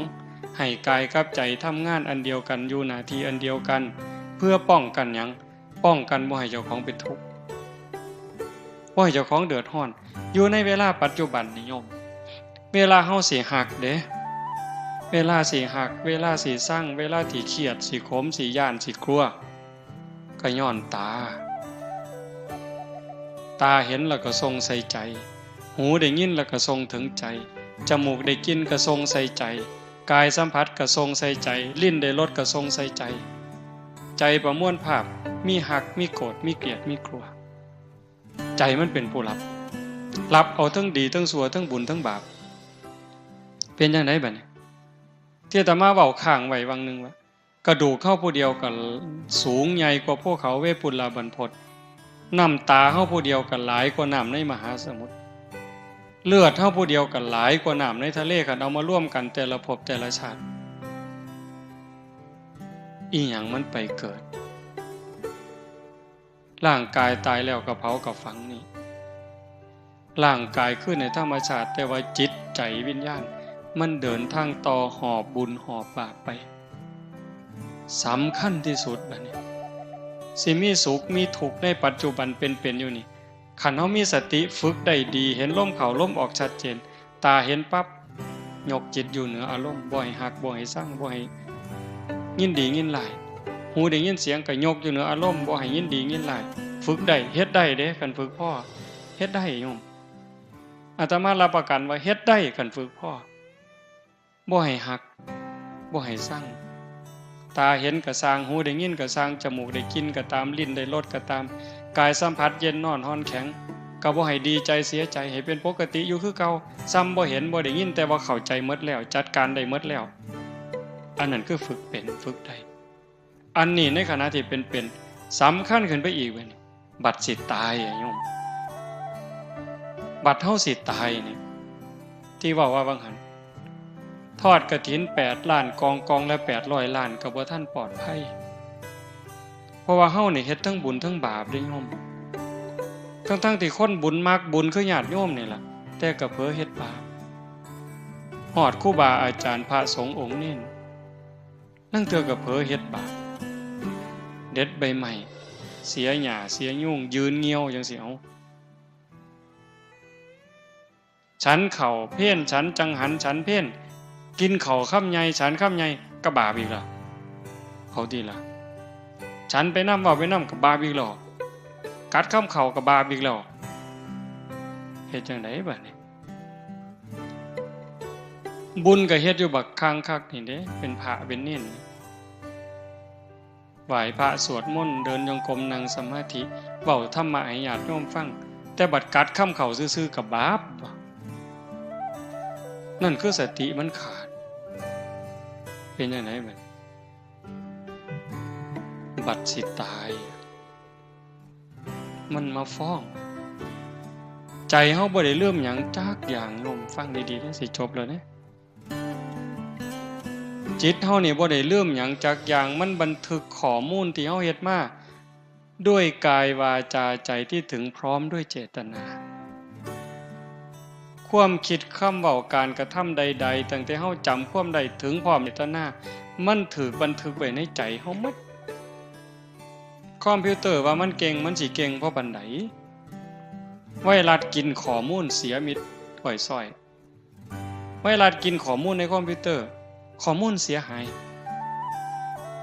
ให้กายกับใจทำงานอันเดียวกัน อยู่หน้าที่อันเดียวกัน เพื่อป้องกันหยัง ป้องกันบ่ให้เจ้าของเป็นทุกข์ บ่ให้เจ้าของเดือดร้อน อยู่ในเวลาปัจจุบันนี่โยม เวลาเฮาสิฮักเด้ เวลาสิฮัก เวลาสิซัง เวลาสิเครียด สิขม สิย้าน สิกลัว ก็ย้อนตา ตาเห็นแล้วก็ส่งใส่ใจ หูได้ยินแล้วก็ส่งถึงใจ จมูกได้กลิ่นก็ส่งใส่ใจ กายสัมผัสก็ส่งใส่ใจ ลิ้นได้รสก็ส่งใส่ใจ ใจประมวลภาพ มีฮัก มีโกรธ มีเกลียด มีกลัว ใจมันเป็นผู้รับ รับเอาทั้งดีทั้งชั่ว ทั้งบุญทั้งบาป เป็นจั่งใดบัดนี้ ที่อาตมาเว้าค้างไว้วังหนึ่งว่า กระดูกเฮาผู้เดียวก็สูงใหญ่กว่าภูเขาเวปุลลาบรรพต น้ำตาเฮาผู้เดียวก็หลายกว่าน้ำในมหาสมุทร เลือดเฮาผู้เดียวก็หลายกว่าน้ำในทะเล คันเอามารวมกันแต่ละภพแต่ละชาติ อีหยังมันไปเกิด ร่างกายตายแล้วก็เผาก็ฝังนี่ ร่างกายคืนให้ธรรมชาติ แต่ว่าจิตใจวิญญาณ มันเดินทางต่อหอบบุญหอบบาปไป สำคัญที่สุดบัดนี้ สิมีสุขมีทุกข์ในปัจจุบันเป็นๆ อยู่นี่ คันเฮามีสติฝึกได้ดี เห็นลมเข้าลมออกชัดเจน ตาเห็นปั๊บ ยกจิตอยู่เหนืออารมณ์ บ่ให้ฮัก บ่ให้ซัง บ่ให้ยินดียินร้าย หูได้ยินเสียงก็ยกอยู่เหนืออารมณ์ บ่ให้ยินดียินร้าย ฝึกได้ เฮ็ดได้เด้ คันฝึกพอ เฮ็ดได้โยม อาตมารับประกันว่าเฮ็ดได้ คันฝึกพอ บ่ให้ฮัก บ่ให้ซัง ตาเห็นก็ซ่าง หูได้ยินก็ซ่าง จมูกได้กลิ่นก็ตาม ลิ้นได้รสก็ตาม กายสัมผัสเย็นร้อนอ่อนแข็ง ก็บ่ให้ดีใจเสียใจ ให้เป็นปกติอยู่คือเก่า ส่ำบ่เห็นบ่ได้ยิน แต่ว่าเข้าใจหมดแล้ว จัดการได้หมดแล้ว อันนั้นคือฝึกเป็น ฝึกได้ อันนี้ในขณะที่เป็นๆ สำคัญขึ้นไปอีกบัดนี้ บัดสิตายอะโยม บัดเฮาสิตายนี่ ที่เว้าว่าวังหั้น ทอดกฐินแปดล้านกอง กองละแปดร้อยล้าน ก็บ่ทันปลอดภัย เพราะว่าเฮานี่เฮ็ดทั้งบุญทั้งบาปเด้โยม ทั้งๆ ที่คนบุญมักบุญคือญาติโยมนี่ล่ะ แต่ก็เผลอเฮ็ดบาป ฮอดครูบาอาจารย์พระสงฆ์องค์เณร ลางเทื่อก็เผลอเฮ็ดบาป เด็ดใบไม้ เสียหญ้า เสียยุง ยืนเงี่ยวจั่งซี้ เอ้า ฉันข้าวเพล ฉันจังหัน ฉันเพล กินข้าวคำใหญ่ ฉันคำใหญ่ ก็บาปอีกแล้ว เอาติล่ะ ฉันไปนำ เว้าไปนำ ก็บาปอีกแล้ว กัดคำข้าวก็บาปอีกแล้ว เฮ็ดจั่งใดบัดนี้ บุญก็เฮ็ดอยู่บักคักคักนี่เด้ เป็นพระเป็นเณร ไหว้พระสวดมนต์ เดินจงกรม นั่งสมาธิ เว้าธรรมะให้ญาติโยมฟัง แต่บัดกัดคำข้าวซื่อๆ ก็บาป นั่นคือสติมันขาด เป็นจั่งใดบัด บัดสิตาย มันมาฟ้อง ใจเฮาบ่ได้ลืมหยังจักอย่างโยม ฟังดีๆ เด้อ สิจบแล้วเด้ จิตเฮานี่บ่ได้ลืมหยังจักอย่าง มันบันทึกข้อมูลที่เฮาเฮ็ดมา ด้วยกายวาจาใจที่ถึงพร้อมด้วยเจตนา ความคิด คำเว้า การกระทำใดๆ ตั้งแต่เฮาจำความได้ถึงพร้อมเจตนา มันถูกบันทึกไว้ในใจเฮาหมด คอมพิวเตอร์ว่ามันเก่ง มันสิเก่งพอปานใด ไวรัสกินข้อมูลเสียมิดอ้อยซ้อย ไวรัสกินข้อมูลในคอมพิวเตอร์ ข้อมูลเสียหาย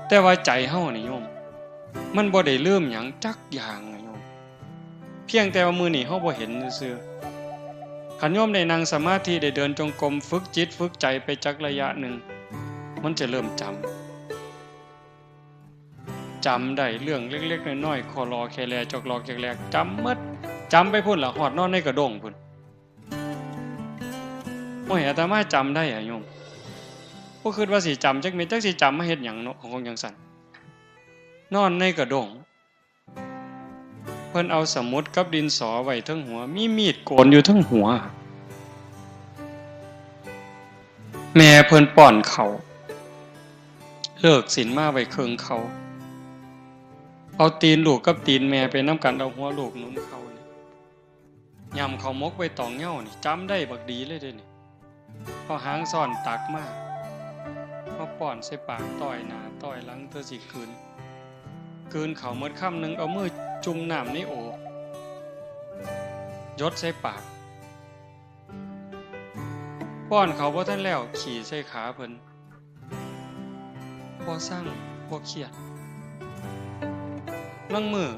แต่ว่าใจเฮานี่โยม มันบ่ได้ลืมหยังจักอย่างนะโยม เพียงแต่ว่ามื้อนี้เฮาบ่เห็นซื่อๆ คันโยมได้นั่งสมาธิ ได้เดินจงกรม ฝึกจิตฝึกใจไปจักระยะหนึ่ง มันจะเริ่มจำ จำได้เรื่องเล็กๆน้อยๆ คอลอแคแล จอกลอกแจกแลก จำหมด จำไปพุ้นล่ะ ฮอดนอนในกระด้งพุ้น โอ้ย อาตมาจำได้อะโยม บ่คิดว่าสิจำจักเม็ด จักสิจำมาเฮ็ดหยังเนาะ ของจั่งซั้น นอนในกระด้ง เพิ่นเอาสมุดกับดินสอไว้เทิงหัว มีมีดโกนอยู่เทิงหัว แม่เพิ่นป้อนข้าว เลิกศีลมาไว้เคิ่งเข่า เอาตีนลูกกับตีนแม่ไปนำกัน เอาหัวลูกหนุนเข่านี่ ย่ำข้าวหมกไว้ตองเหย้านี่ จำได้บักดีเลยเด้นี่ เอาหางซ้อนตักมา มาป้อนใส่ปาก ต้อยหน้าต้อยหลัง เทื่อสิกลืน กลืนข้าวหมดคำหนึ่ง เอามือจุ่มน้ำในโอ่ง หยดใส่ปาก ป้อนข้าวบ่ทันแล้ว ขี้ใส่ขาเพิ่น บ่ซัง บ่เครียด ลางมื้อ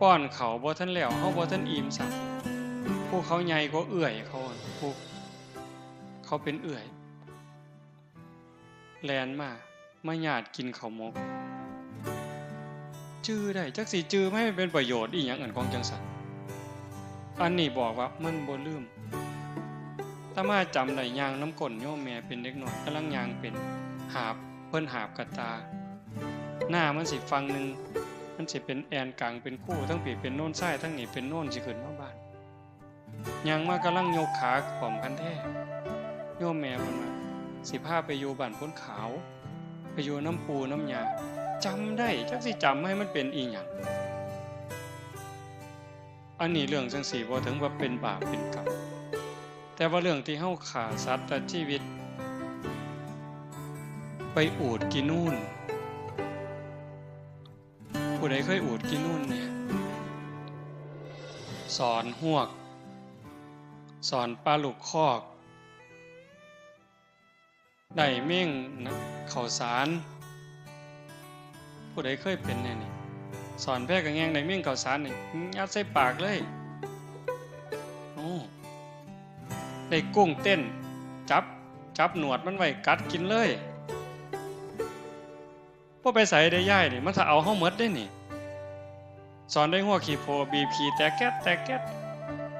ป้อนข้าวบ่ทันแล้ว เฮาบ่ทันอิ่มซ้ำ ผู้เขาใหญ่กว่าเอื้อยเขา ผู้เขาเป็นเอื้อย แล่นมา มาหยาดกินข้าวหมก จื่อได้ จักสิจื่อมาให้มันเป็นประโยชน์อีหยัง อันของจั่งซั้น อันนี้บอกว่ามันบ่ลืม อาตมาจำได้ ย่างนำก้นโยมแม่เป็นเด็กน้อย กำลังย่างเป็น หาบ เพิ่นหาบกะตา หน้ามันสิฝั่งหนึ่ง มันสิเป็นแอ่นกลางเป็นคู ทั้งปีเป็นโนนทราย ทั้งนี้เป็นโนน สิขึ้นมาบ้าน ย่างมากำลังยกขาขวมคันแท้ โยมแม่เพิ่นว่า สิพาไปอยู่บ้านโพนขาว ไปอยู่นำปู่นำย่า จำได้ จักสิจำให้มันเป็นอีหยัง อันนี้เรื่องจั่งซี้ บ่ถึงว่าเป็นบาปเป็นกรรม แต่ว่าเรื่องที่เฮาฆ่าสัตว์ตัดชีวิต ไปอูดกินนูน ผู้ใดเคยอูดกินนูนเนี่ย สอนฮวก สอนปลาลูกคอก ได้เม่งนะ ข้าวสาร ผู้ใดเคยเป็นแน่นี่ สอนแพกะแงง ได้เม่งข้าวสารนี่ ยัดใส่ปากเลย โอ้ ได้กุ้งเต้น จับ จับหนวดมันไว้ กัดกินเลย บ่ไปไสเด้ยายนี่ มันถ้าเอาเฮาหมดเด้นี่ สอนได้ฮวกขี้โพ บีบขี้แตกแก๊ดแตกแก๊ด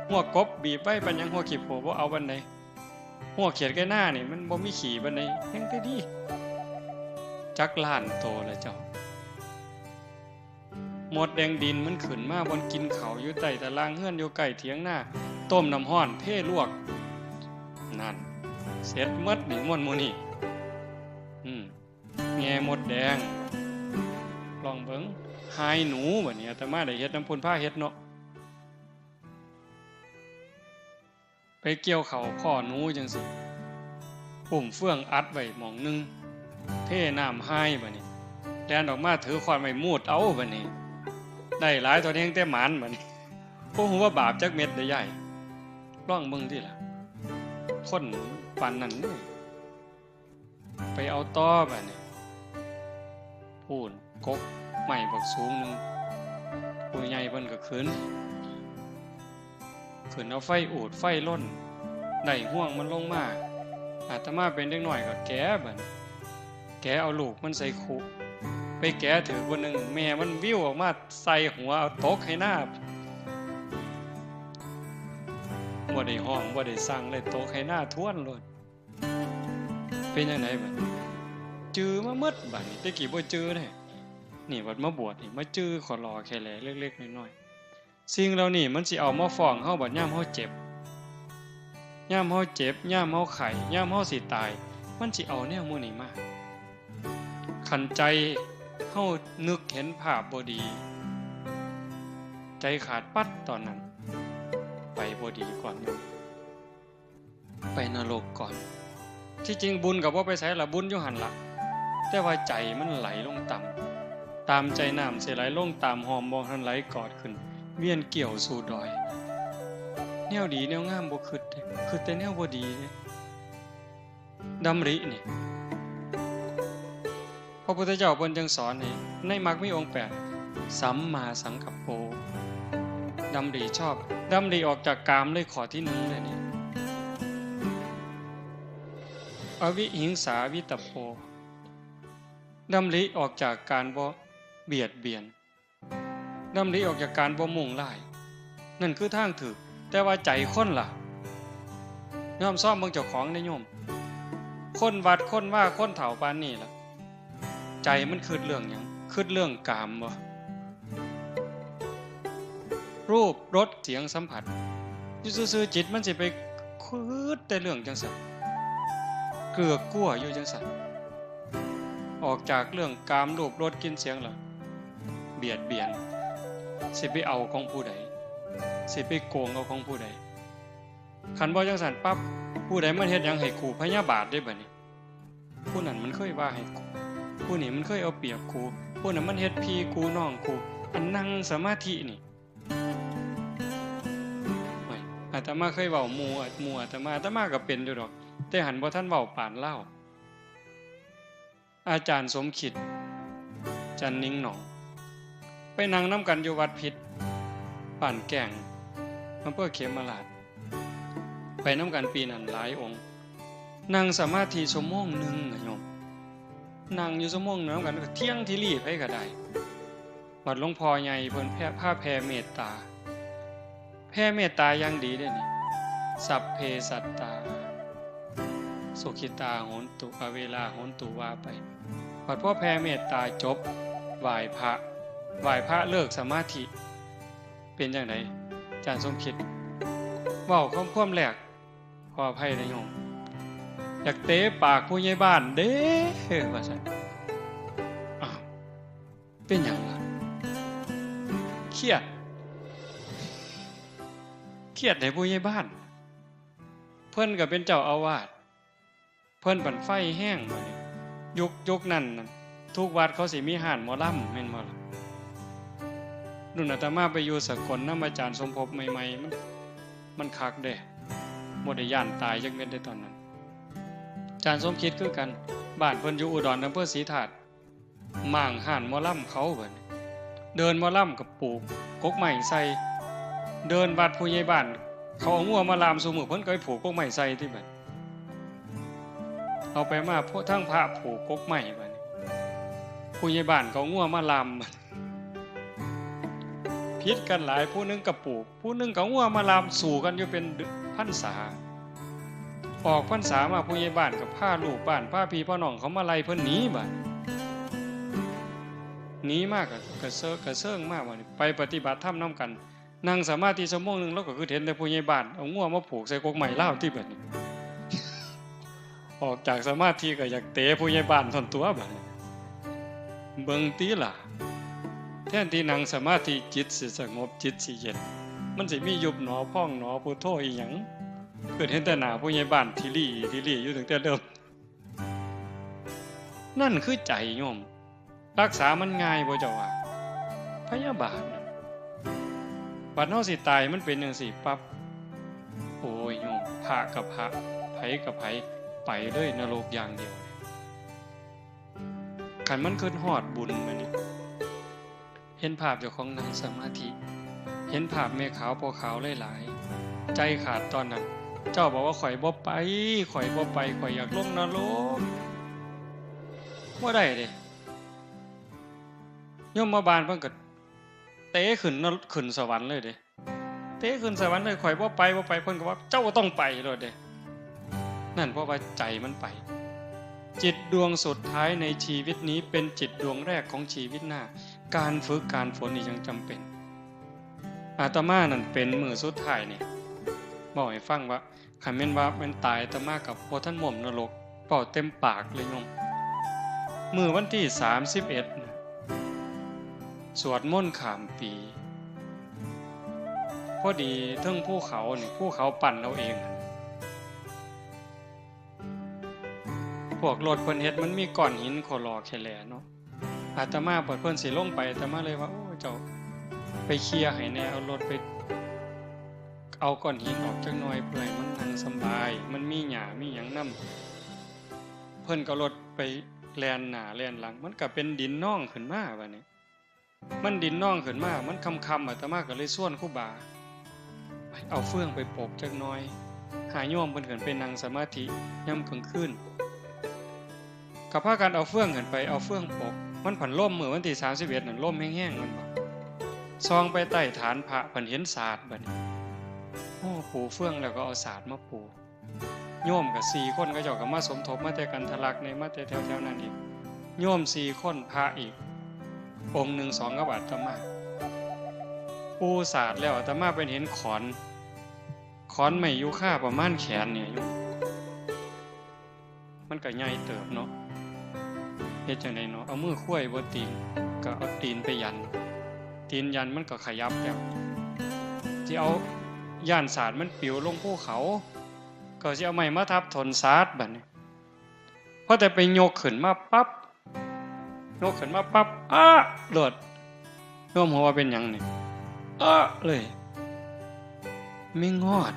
ฮวกกบบีบไว้ปานหยัง ฮวกขี้โพบ่เอาปานใด ฮวกเขียดไก่นานี่มันบ่มีขี้ปานใด แฮงแต่ดี จักล้านโตแล้วเจ้า มดแดงดินมันขึ้นมาบ่อนกินข้าวอยู่ใต้ตารางเฮือน อยู่ใกล้เถียงนา ต้มน้ำร้อนเทลวก นั่น เสร็จหมดนี่ ม่วนหมู่นี่ อืม แง่มดแดง ลองเบิ่ง หายหนู บัดนี้อาตมาได้เฮ็ดนำพุ้น พาเฮ็ดเนาะ ไปเกี่ยวข้าวพ้อหนูจั่งซี้ อุ้มเฟืองอัดไว้หม่องหนึ่ง เทน้ำหายบัดนี้ แล่นออกมาถือค้อนไว้มูดเอาบัดนี้ ได้หลายเท่าใดแฮ่งแต่หมานบัดนี้ บ่ฮู้ว่าบาปจักเม็ดเด้ยาย ลองเบิ่งติล่ะ คนปานนั้นเด้ ไปเอาต่อบัดนี้ พู้น กกไม้บักสูงหนึ่ง ผู้ใหญ่เพิ่นก็ขึ้น ขึ้นเอาไฟอูดไฟลน ได้ฮวงมันลงมา อาตมาเป็นเด็กน้อยก็แกะบัดนี้ แกะเอาลูกมันใส่คุ ไปแกะถืกผู้หนึ่ง แม่มันวิวออกมาใส่หัว เอาตกให้หน้า บ่ได้ฮ้อง บ่ได้สั่งเลย ตกให้หน้าท้วนโลด เป็นจั่งใดบัดนี้ จื่อมาหมดบัดนี้ แต่กี้บ่จื่อเด้ นี่บัดมาบวชนี่ มาจื่อขอรอแค่แลเล็กๆน้อยๆ สิ่งเหล่านี้มันสิเอามาฟ้องเฮาบัดยามเฮาเจ็บ ยามเฮาเจ็บ ยามเฮาไข้ ยามเฮาสิตาย มันสิเอาแนวหมู่นี้มา คันใจเฮานึกเห็นภาพบ่ดี ใจขาดปั๊ดตอนนั้น ไปบ่ดีก่อนหมู่ ไปนรกก่อน ที่จริงบุญก็บ่ไปไสล่ะ บุญอยู่หั่นล่ะ แต่ว่าใจมันไหลลงต่ำ ตามใจน้ำสิไหลลงตามห้อม บ่ทันไหลกอดขึ้น เวียนเกี่ยวสู่ดอย แนวดีแนวงามบ่คิดเด้ คิดแต่แนวบ่ดีเด้ ดำรินี่ พระพุทธเจ้าเพิ่นจึงสอนให้ ในมรรคมีองค์แปด สัมมาสังกัปโป ดำริชอบ ดำริออกจากกามเลย ข้อที่หนึ่งเลยนี่ อวิหิงสาวิตตปโป ดำริออกจากการบ่ เบียดเบียน ดำริออกจากการบ่มุ่งร้าย นั่นคือทางถูก แต่ว่าใจคนล่ะ ยอมซ่อมเบิ่งเจ้าของเด้อโยม คนวัดคนวาคนเฒ่าปานนี้ล่ะ ใจมันคิดเรื่องหยัง คิดเรื่องกามบ่ รูปรสเสียงสัมผัส อยู่ซื่อๆ จิตมันสิไปคิดแต่เรื่องจังซั่น เกือกกลัวอยู่จังซั่น ออกจากเรื่องกามรูปรสกลิ่นเสียงแล้ว เบียดเบียน สิไปเอาของผู้ใด สิไปโกงเอาของผู้ใด คันบ่จังซั่นปั๊บ ผู้ใดมันเฮ็ดหยังให้กู พยาบาทเด้บัดนี้ ผู้นั้นมันเคยว่าให้กู ผู้นี้มันเคยเอาเปรียบกู ผู้นั้นมันเฮ็ดพี่กูน้องกู อันนั่งสมาธินี่ โอ้ย อาตมาเคยเว้าหมู่ หมู่อาตมา อาตมาก็เป็นอยู่ดอก แต่หั้นบ่ทันเว้าปานลาว อาจารย์สมคิด จันทน์นิ่งหนอง ไปนั่งนำกันอยู่วัดพิตร บ้านแก้ง อำเภอเขมราฐ ไปนำกันปีนั้นหลายองค์ นั่งสมาธิชั่วโมงหนึ่งน่ะโยม นั่งอยู่ชั่วโมงหนึ่งนำกัน เที่ยงที่รีไผก็ได้ บัดหลวงพ่อใหญ่เพิ่นแผ่ พาแผ่เมตตา แผ่เมตตาอย่างดีเด้นี่ สัพเพสัตตา สุขิตาโหนตุ อเวราโหนตุ ว่าไป บัดพอแผ่เมตตาจบ ไหว้พระ ไหว้พระเลิกสมาธิ เป็นจั่งใด อาจารย์สมคิด เว้าความ ความแรก ขออภัยนะโยม อยากเตะปากผู้ใหญ่บ้านเด้ ว่าซั่น อ้าว เป็นหยังล่ะ เครียด เครียดให้ผู้ใหญ่บ้าน เพิ่นก็เป็นเจ้าอาวาส เพิ่นบั้นไฟแฮงบัดนี้ ยุค ยุคนั้นน่ะ ทุกวัดเขาสิมีฮ้านหมอลำแม่นบ่ล่ะ รุ่นอาตมาไปอยู่สกลนำอาจารย์สมภพใหม่ๆ มัน มันคักเด้ บ่ได้ย้านตายจักเม็ดเด้ตอนนั้น อาจารย์สมคิดคือกัน บ้านเพิ่นอยู่อุดร อำเภอศรีธาตุ ม้างฮ้านหมอลำเขาบัดนี้ เดินหมอลำก็ผูกกกไม้ใส่ เดินวัดผู้ใหญ่บ้าน เขาเอางัวมาล่ามซุมื้อ เพิ่นก็ไปผูกกกไม้ใส่ติบัด เอาไปมา พวกทั้งพระผูกกกไม้บัดนี้ ผู้ใหญ่บ้านก็เอางัวมาล่ามบัด ผิดกันหลาย ผู้หนึ่งก็ผูก ผู้หนึ่งก็เอางัวมาล่าม สู้กันอยู่เป็นพรรษา ออกพรรษามาผู้ใหญ่บ้านก็พาลูกบ้าน พาพี่พาน้องเขามาไล่เพิ่นหนีบัด หนีมาก็กระเซิง กระเซิงมาบัดนี้ ไปปฏิบัติธรรมนำกัน นั่งสมาธิชั่วโมงหนึ่ง ลาวก็คือเห็นแต่ผู้ใหญ่บ้านเอางัวมาผูกใส่กกไม้ลาวติบัดนี้ ออกจากสมาธิก็อยากเตะผู้ใหญ่บ้านท่อนตัวบัดนี้ เบิ่งติล่ะ แทนที่นั่งสมาธิจิตสิสงบ จิตสิเย็น มันสิมียุบหนอพองหนอพุทโธอีหยัง คือเห็นแต่หน้าผู้ใหญ่บ้านที่ลี่ที่ลี่อยู่ตั้งแต่เริ่ม นั่นคือใจโยม รักษามันง่ายบ่เจ้าว่า พยาบาทน่ะ บัดเฮาสิตายมันเป็นจั่งซี้ปั๊บ โอ้ยโยม พระกับพระ ไผกับไผ ไปเลยนรกอย่างเดียว คันมันคิดฮอดบุญบัดนี้ เห็นภาพเจ้าของนั่งสมาธิ เห็นภาพแม่ขาวพ่อขาวหลายๆ ใจขาดตอนนั้น เจ้าบอกว่า "ข้อยบ่ไป ข้อยบ่ไป ข้อยอยากลงนรก" บ่ได้เด้ ยมบาลเพิ่นก็เตะขึ้นนร- ขึ้นสวรรค์เลยเด้ เตะขึ้นสวรรค์เลย "ข้อยบ่ไป บ่ไป" เพิ่นก็ว่า "เจ้าต้องไป" โลดเด้ นั่นเพราะว่าใจมันไป จิตดวงสุดท้ายในชีวิตนี้เป็นจิตดวงแรกของชีวิตหน้า การฝึกการฝนนี่ยังจำเป็น อาตมานั่นเป็นมื้อสุดท้ายนี่ เว้าให้ฟังว่า คันแม่นว่าแม่นตาย อาตมาก็บ่ทันม่วมนรก เว้าเต็มปากเลยโยม มื้อวันที่สามสิบเอ็ดน่ะ สวดมนต์ข้ามปี พอดีเทิงภูเขานี่ ภูเขาปั้นเอาเอง พวกรถเพิ่นเฮ็ดมันมีก้อนหินโคลอแคแลเนาะ อาตมาบัดเพิ่นสิลงไป อาตมาเลยว่า "โอ้ เจ้าไปเคลียร์ให้แหน่ เอารถไป เอาก้อนหินออกจักหน่อย เพื่อให้มันนั่งสำบาย มันมีหญ้ามีหยังนำ" เพิ่นก็เอารถไปแล่นหน้าแล่นหลัง มันก็เป็นดินนองขึ้นมาบัดนี้ มันดินนองขึ้นมา มันค่ำๆ อาตมาก็เลยชวนครูบา "เอาเฟืองไปปกจักหน่อย" หาโยมเพิ่นขึ้นไปนั่งสมาธิยามกลางคืน ก็พากันเอาเฟืองขึ้นไป เอาเฟืองปก มันผันล่มมื้อวันที่สามสิบเอ็ดนั่น ล่มแฮงๆ มันบ่ ส่องไปใต้ฐานพระ ผันเห็นสาดบัดนี้ โอ้ ปูเฟืองแล้วก็เอาสาดมาปู โยมก็สี่คน เขาเจ้าก็มาสมทบ มาแต่กันทะลักนี่ มาแต่แถวๆ นั้นอีก โยมสี่คน พระอีกองค์หนึ่ง สอง กับอาตมา ปูสาดแล้ว อาตมาไปเห็นขอน ขอนไม้ยูคาประมาณแขนเนี่ยโยม มันก็ใหญ่เติบเนาะ เฮ็ดจั่งใดเนาะ เอามือควยบ่ติง ก็เอาตีนไปยัน ตีนยันมันก็ขยับแล้ว สิเอา ย้านสาดมันปลิวลงภูเขา ก็สิเอาไม้มาทับถอนสาดบัดนี้ พอแต่ไปยกขึ้นมาปั๊บ ยกขึ้นมาปั๊บ อ๊ะ โลด โยมฮู้ว่าเป็นหยังนี่ อ๊ะ เลย แมงงอด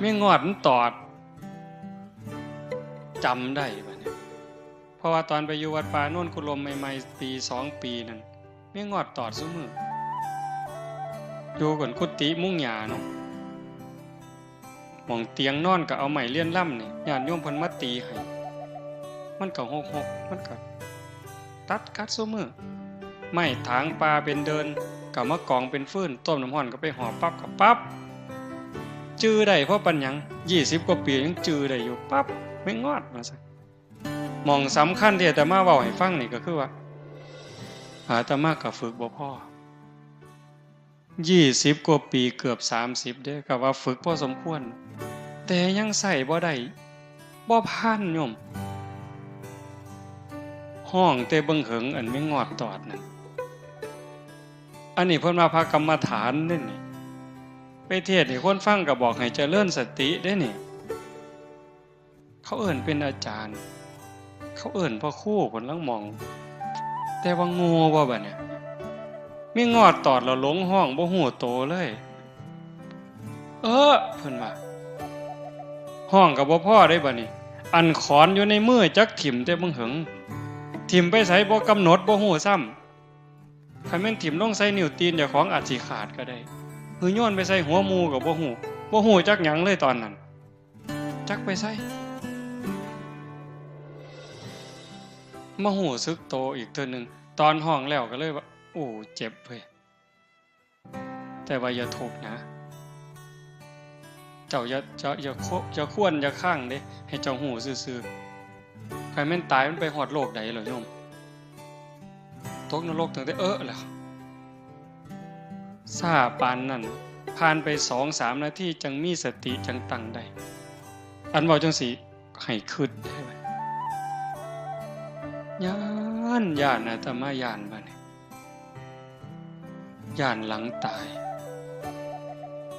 แมงงอดมันตอด จำได้บัดนี้ เพราะว่าตอนไปอยู่วัดป่าโนนกุลมใหม่ๆ ปีสองปีนั่น แมงงอดตอดซุมื้อ อยู่กันกุฏิมุงหญ้าเนาะ หม่องเตียงนอนก็เอาไม้เลียนลำนี่ ญาติโยมเพิ่นมาตีให้ มันก็หกๆ มันก็ตัดกัดซุมื้อ ไม้ถางป่าเป็นเดิน ก็มากองเป็นฟืน ต้มน้ำร้อนก็ไปห่อปั๊บก็ปั๊บ จื่อได้เพราะปานหยัง ยี่สิบกว่าปียังจื่อได้อยู่ ปั๊บ แมงงอดว่าซั่น หม่องสำคัญที่อาตมาเว้าให้ฟังนี่ก็คือว่า อาตมาก็ฝึกบ่พอ ยี่สิบกว่าปี เกือบสามสิบเด้ ก็ว่าฝึกพอสมควร แต่ยังใช้บ่ได้ บ่ผ่านโยม ฮ้องแต่เบิ่งเหิง อันแมงงอดตอดนั่น อันนี้เพิ่นว่าพระกรรมฐานเด้นี่ ไปเทศน์ให้คนฟังก็บอกให้เจริญสติเด้นี่ เขาเอิ้นเป็นอาจารย์ เขาเอิ้นพ่อครูพุ้นลางหม่อง แต่ว่าโง่บ่บัดเนี่ย แมงงอดตอดแล้วหลงฮ้องบ่ฮู้โตเลย เออ เพิ่นว่า ฮ้องก็บ่พอเด้บัดนี้ อันขอนอยู่ในมือจักถิ่มแต่เบิ่งเหิง ถิ่มไปไสบ่กำหนดบ่ฮู้ซ้ำ คันแม่นถิ่มลงใส่นิ้วตีนเจ้าของอาจสิขาดก็ได้ หรือโยนไปใส่หัวหมู่ก็บ่ฮู้ บ่ฮู้จักหยังเลยตอนนั้น จักไปไส มาฮู้สึกโตอีกเทื่อหนึ่ง ตอนฮ้องแล้วก็เลยว่า โอ้ เจ็บเว้ย แต่ว่าอย่าทุกข์นะ เจ้าอย่า อย่า อย่าคว อย่าควร อย่าคางเด้ ให้เจ้าฮู้ซื่อๆ คันแม่นตายมันไปฮอดโลกใดเหรอโยม ตกนรกตั้งแต่เอิ้นแล้ว ซ่าปานนั้น ผ่านไปสองสามนาทีจั่งมีสติจั่งตั้งได้ อันเว้าจั่งซี้ ให้คิดเด้ ย้าน ย้าน อาตมาย้านบัดนี้ ย้านหลังตาย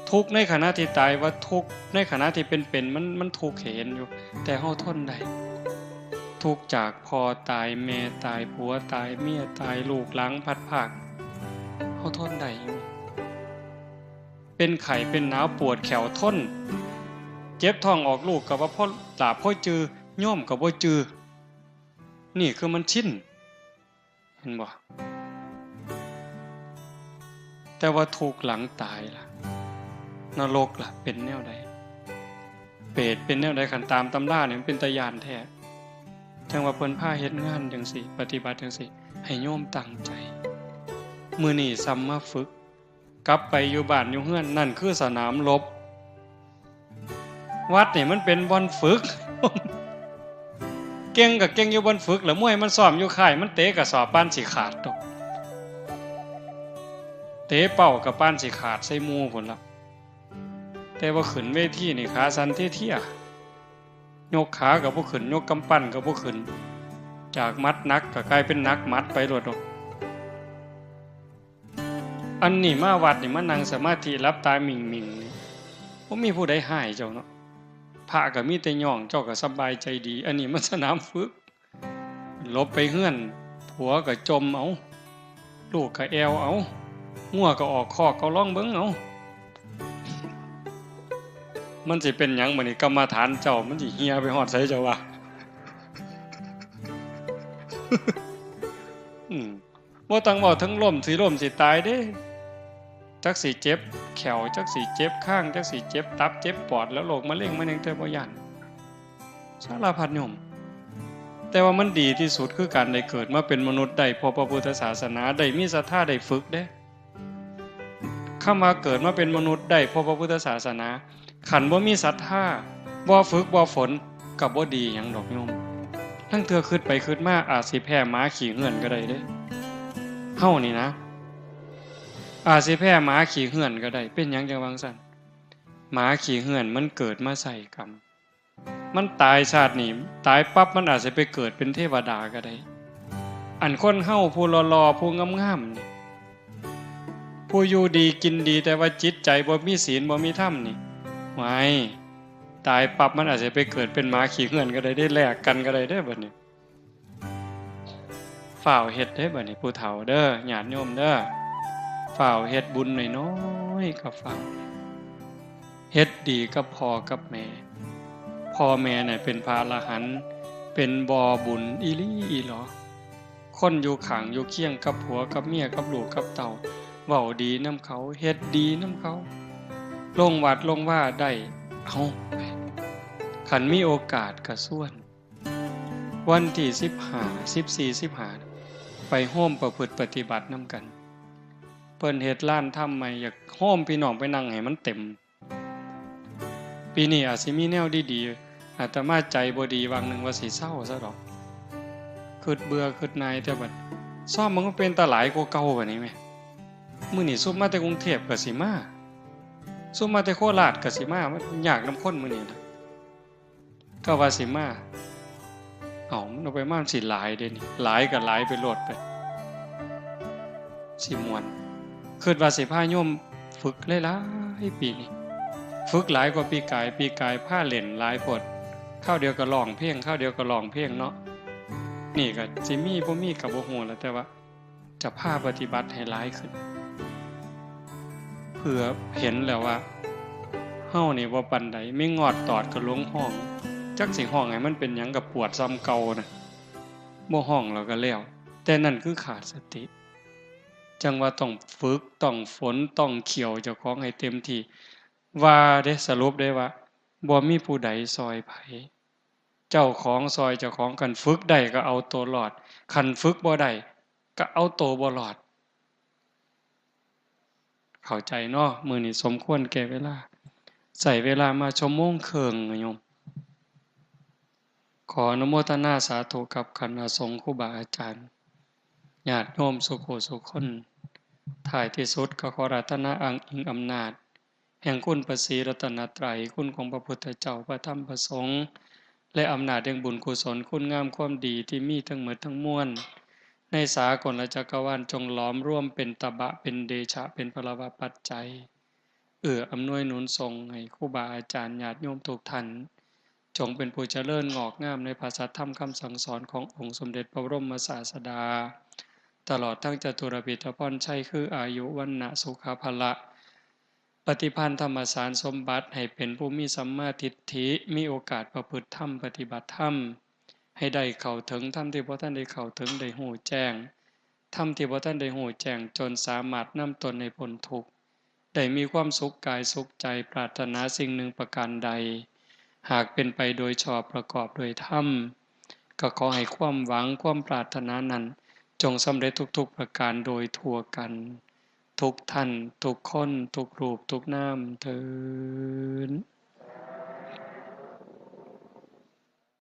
ทุกข์ในขณะที่ตายว่าทุกข์ ในขณะที่เป็นๆ มัน มันทุกข์ให้เห็นอยู่ แต่เฮาทนได้ ทุกข์จากพ่อตาย แม่ตาย ผัวตาย เมียตาย ลูกหลานพลัดพราก เฮาทนได้อยู่ เป็นไข้เป็นหนาวปวดแข้วทน เจ็บท้องออกลูกก็ว่าพอหลาบพอจือ โยมก็บ่จือ นี่คือมันชิน เห็นบ่ แต่ว่าทุกข์หลังตายล่ะ นรกล่ะ เป็นแนวใด เปรตเป็นแนวใด คันตามตำราเนี่ยมันเป็นตาย้านแท้ จั่งว่าเพิ่นพาเฮ็ดงานจั่งซี้ ปฏิบัติจั่งซี้ ให้โยมตั้งใจ มื้อนี้ซ้ำมาฝึก กลับไปอยู่บ้านอยู่เฮือน นั่นคือสนามรบ วัดนี่มันเป็นบ่อนฝึก เก่งก็เก่งอยู่บ่อนฝึก แล้วมวยมันซ้อมอยู่ค่าย มันเตะกระสอบปานสิขาดตก เตะเป้ากับปานสิขาดใส่หมู่พุ้นละ แต่ว่าขึ้นเวทีนี่ขาสั่นเทียๆ ยกขาก็บ่ขึ้น ยกกำปั้นก็บ่ขึ้น จากหมัดหนักก็กลายเป็นหนักหมัดไปโลดดอก อันนี้มาวัดนี่มานั่งสมาธิหลับตาหมิ่งๆ นี่ บ่มีผู้ใดฮ้ายเจ้าเนาะ พระก็มีแต่ย่อง เจ้าก็สบายใจดี อันนี้มันสนามฝึก หลบไปเฮือน ผัวก็จ่มเอา ลูกก็แอ่วเอา งัวก็ออกคอก ก็ลองเบิ่งเอา มันสิเป็นหยังบัดนี้ กรรมฐานเจ้า มันสิเหี่ยไปฮอดไสเจ้าว่า อืม บ่ต้องเว้าถึงล้มสิล้มสิตายเด้ จักสิเจ็บแข้ว จักสิเจ็บคาง จักสิเจ็บตับ เจ็บปอด แล้วโรคมะเร็งมะเร็งเธอบ่ย้าน สารพัดโยม แต่ว่ามันดีที่สุดคือการได้เกิดมาเป็นมนุษย์ ได้พบพระพุทธศาสนา ได้มีศรัทธา ได้ฝึกเด้ คำว่าเกิดมาเป็นมนุษย์ ได้พบพระพุทธศาสนา คันบ่มีศรัทธา บ่ฝึก บ่ฝน ก็บ่ดีหยังดอกโยม ลางเทื่อคิดไปคิดมา อาจสิแพ้หมาขี้เฮือนก็ได้เด้ เฮานี่นะ อาจสิแพ้หมาขี้เฮือนก็ได้ เป็นหยังจั่งว่าจั่งซั้น หมาขี้เฮือนมันเกิดมาใส่กรรม มันตายชาตินี้ ตายปั๊บมันอาจสิไปเกิดเป็นเทวดาก็ได้ อันคนเฮาผู้หล่อๆ ผู้งามๆ นี่ ผู้อยู่ดีกินดี แต่ว่าจิตใจบ่มีศีลบ่มีธรรมนี่ ไว้ ตายปั๊บมันอาจสิไปเกิดเป็นหมาขี้เฮือนก็ได้ ได้แลกกันก็ได้เด้อบัดนี้ ฟ้าวเฮ็ดเด้อบัดนี้ ผู้เฒ่าเด้อ ญาติโยมเด้อ ฟ้าวเฮ็ดบุญน้อยๆ ก็ฟ้าว เฮ็ดดีกับพ่อกับแม่ พ่อแม่น่ะเป็นพระอรหันต์ เป็นบ่อบุญอีหลีอีหลอ คนอยู่ข้างอยู่เคียงกับผัวกับเมียกับลูกกับเต้า เว้าดีนำเขา เฮ็ดดีนำเขา ลงวัดลงวาได้ เอา คันมีโอกาสก็ชวน วันที่สิบห้า สิบสี่ สิบห้า ไปโฮมประพฤติปฏิบัตินำกัน เพิ่นเฮ็ดลานธรรมใหม่ อยากโฮมพี่น้องไปนั่งให้มันเต็ม ปีนี้อาจสิมีแนวดีๆ อาตมาใจบ่ดี วางหนึ่งว่าสิเซาซะดอก คิดเบื่อคิดหน่าย แต่บัดซ่อมมันก็เป็นตาหลายกว่าเก่าบัดนี้แหม มื้อนี้ซุมมาแต่กรุงเทพฯก็สิมา ซุมมาแต่โคราชก็สิมา มันยากนำคนมื้อนี้นะ ก็ว่าสิมา เอ้า มันเอาไปมามันสิหลายเด้นี่ หลายก็หลายไปโลดไป สิม่วน คิดว่าสิพาโยมฝึกหลายๆ ปีนี้ ฝึกหลายกว่าปีกาย ปีกายพาเล่นหลายโพด คราวเดียวก็ร้องเพลง คราวเดียวก็ร้องเพลงเนาะ นี่ก็สิมีบ่มีก็บ่ฮู้ล่ะ แต่ว่าจะพาปฏิบัติให้หลายขึ้น เพื่อเห็นแล้วว่า เฮานี่บ่ปานใด มีงอดตอดก็หลงฮ้อง จักสิฮ้องให้มันเป็นหยังก็ปวดส่ำเก่านะ บ่ฮ้องแล้วก็แล้ว แต่นั่นคือขาดสติ จั่งว่าต้องฝึก ต้องฝน ต้องเคี่ยวเจ้าของให้เต็มที่ ว่าเด้ สรุปได้ว่า บ่มีผู้ใดซ่อยไผ เจ้าของซ่อยเจ้าของ คันฝึกได้ก็เอาตัวรอด คันฝึกบ่ได้ก็เอาตัวบ่รอด เข้าใจเนาะ มื้อนี้สมควรแก่เวลา ใช้เวลามาชั่วโมงครึ่งโยม ขออนุโมทนาสาธุกับคณะสงฆ์ครูบาอาจารย์ ญาติโยมสุขุสุคน ท้ายที่สุดก็ขออาราธนาอ้างอิงอำนาจ แห่งคุณพระศรีรัตนตรัย คุณของพระพุทธเจ้า พระธรรม พระสงฆ์ และอำนาจแห่งบุญกุศล คุณงามความดีที่มีทั้งหมดทั้งมวล ในสากลจักรวาล จงหลอมรวมเป็นตบะ เป็นเดชะ เป็นพลวปัจจัย เอื้ออำนวยหนุนส่งให้ครูบาอาจารย์ ญาติโยมทุกท่าน จงเป็นผู้เจริญงอกงามในพระสัทธรรมคำสั่งสอนขององค์สมเด็จพระบรมศาสดา ตลอดทั้งจตุรพิธพรชัย คืออายุ วรรณะ สุขะ พละ ปฏิภาณธรรมสารสมบัติ ให้เป็นผู้มีสัมมาทิฏฐิ มีโอกาสประพฤติธรรม ปฏิบัติธรรม ให้ได้เข้าถึงธรรมที่บ่ทันได้เข้าถึง ได้ฮู้แจ้งธรรมที่บ่ทันได้ฮู้แจ้ง จนสามารถนำตนให้พ้นทุกข์ ได้มีความสุขกายสุขใจ ปรารถนาสิ่งหนึ่งประการใด หากเป็นไปโดยชอบประกอบโดยธรรม ก็ขอให้ความหวังความปรารถนานั้น จงสำเร็จทุกๆประการโดยทั่วกัน ทุกท่าน ทุกคน ทุกรูป ทุกนาม เทอญ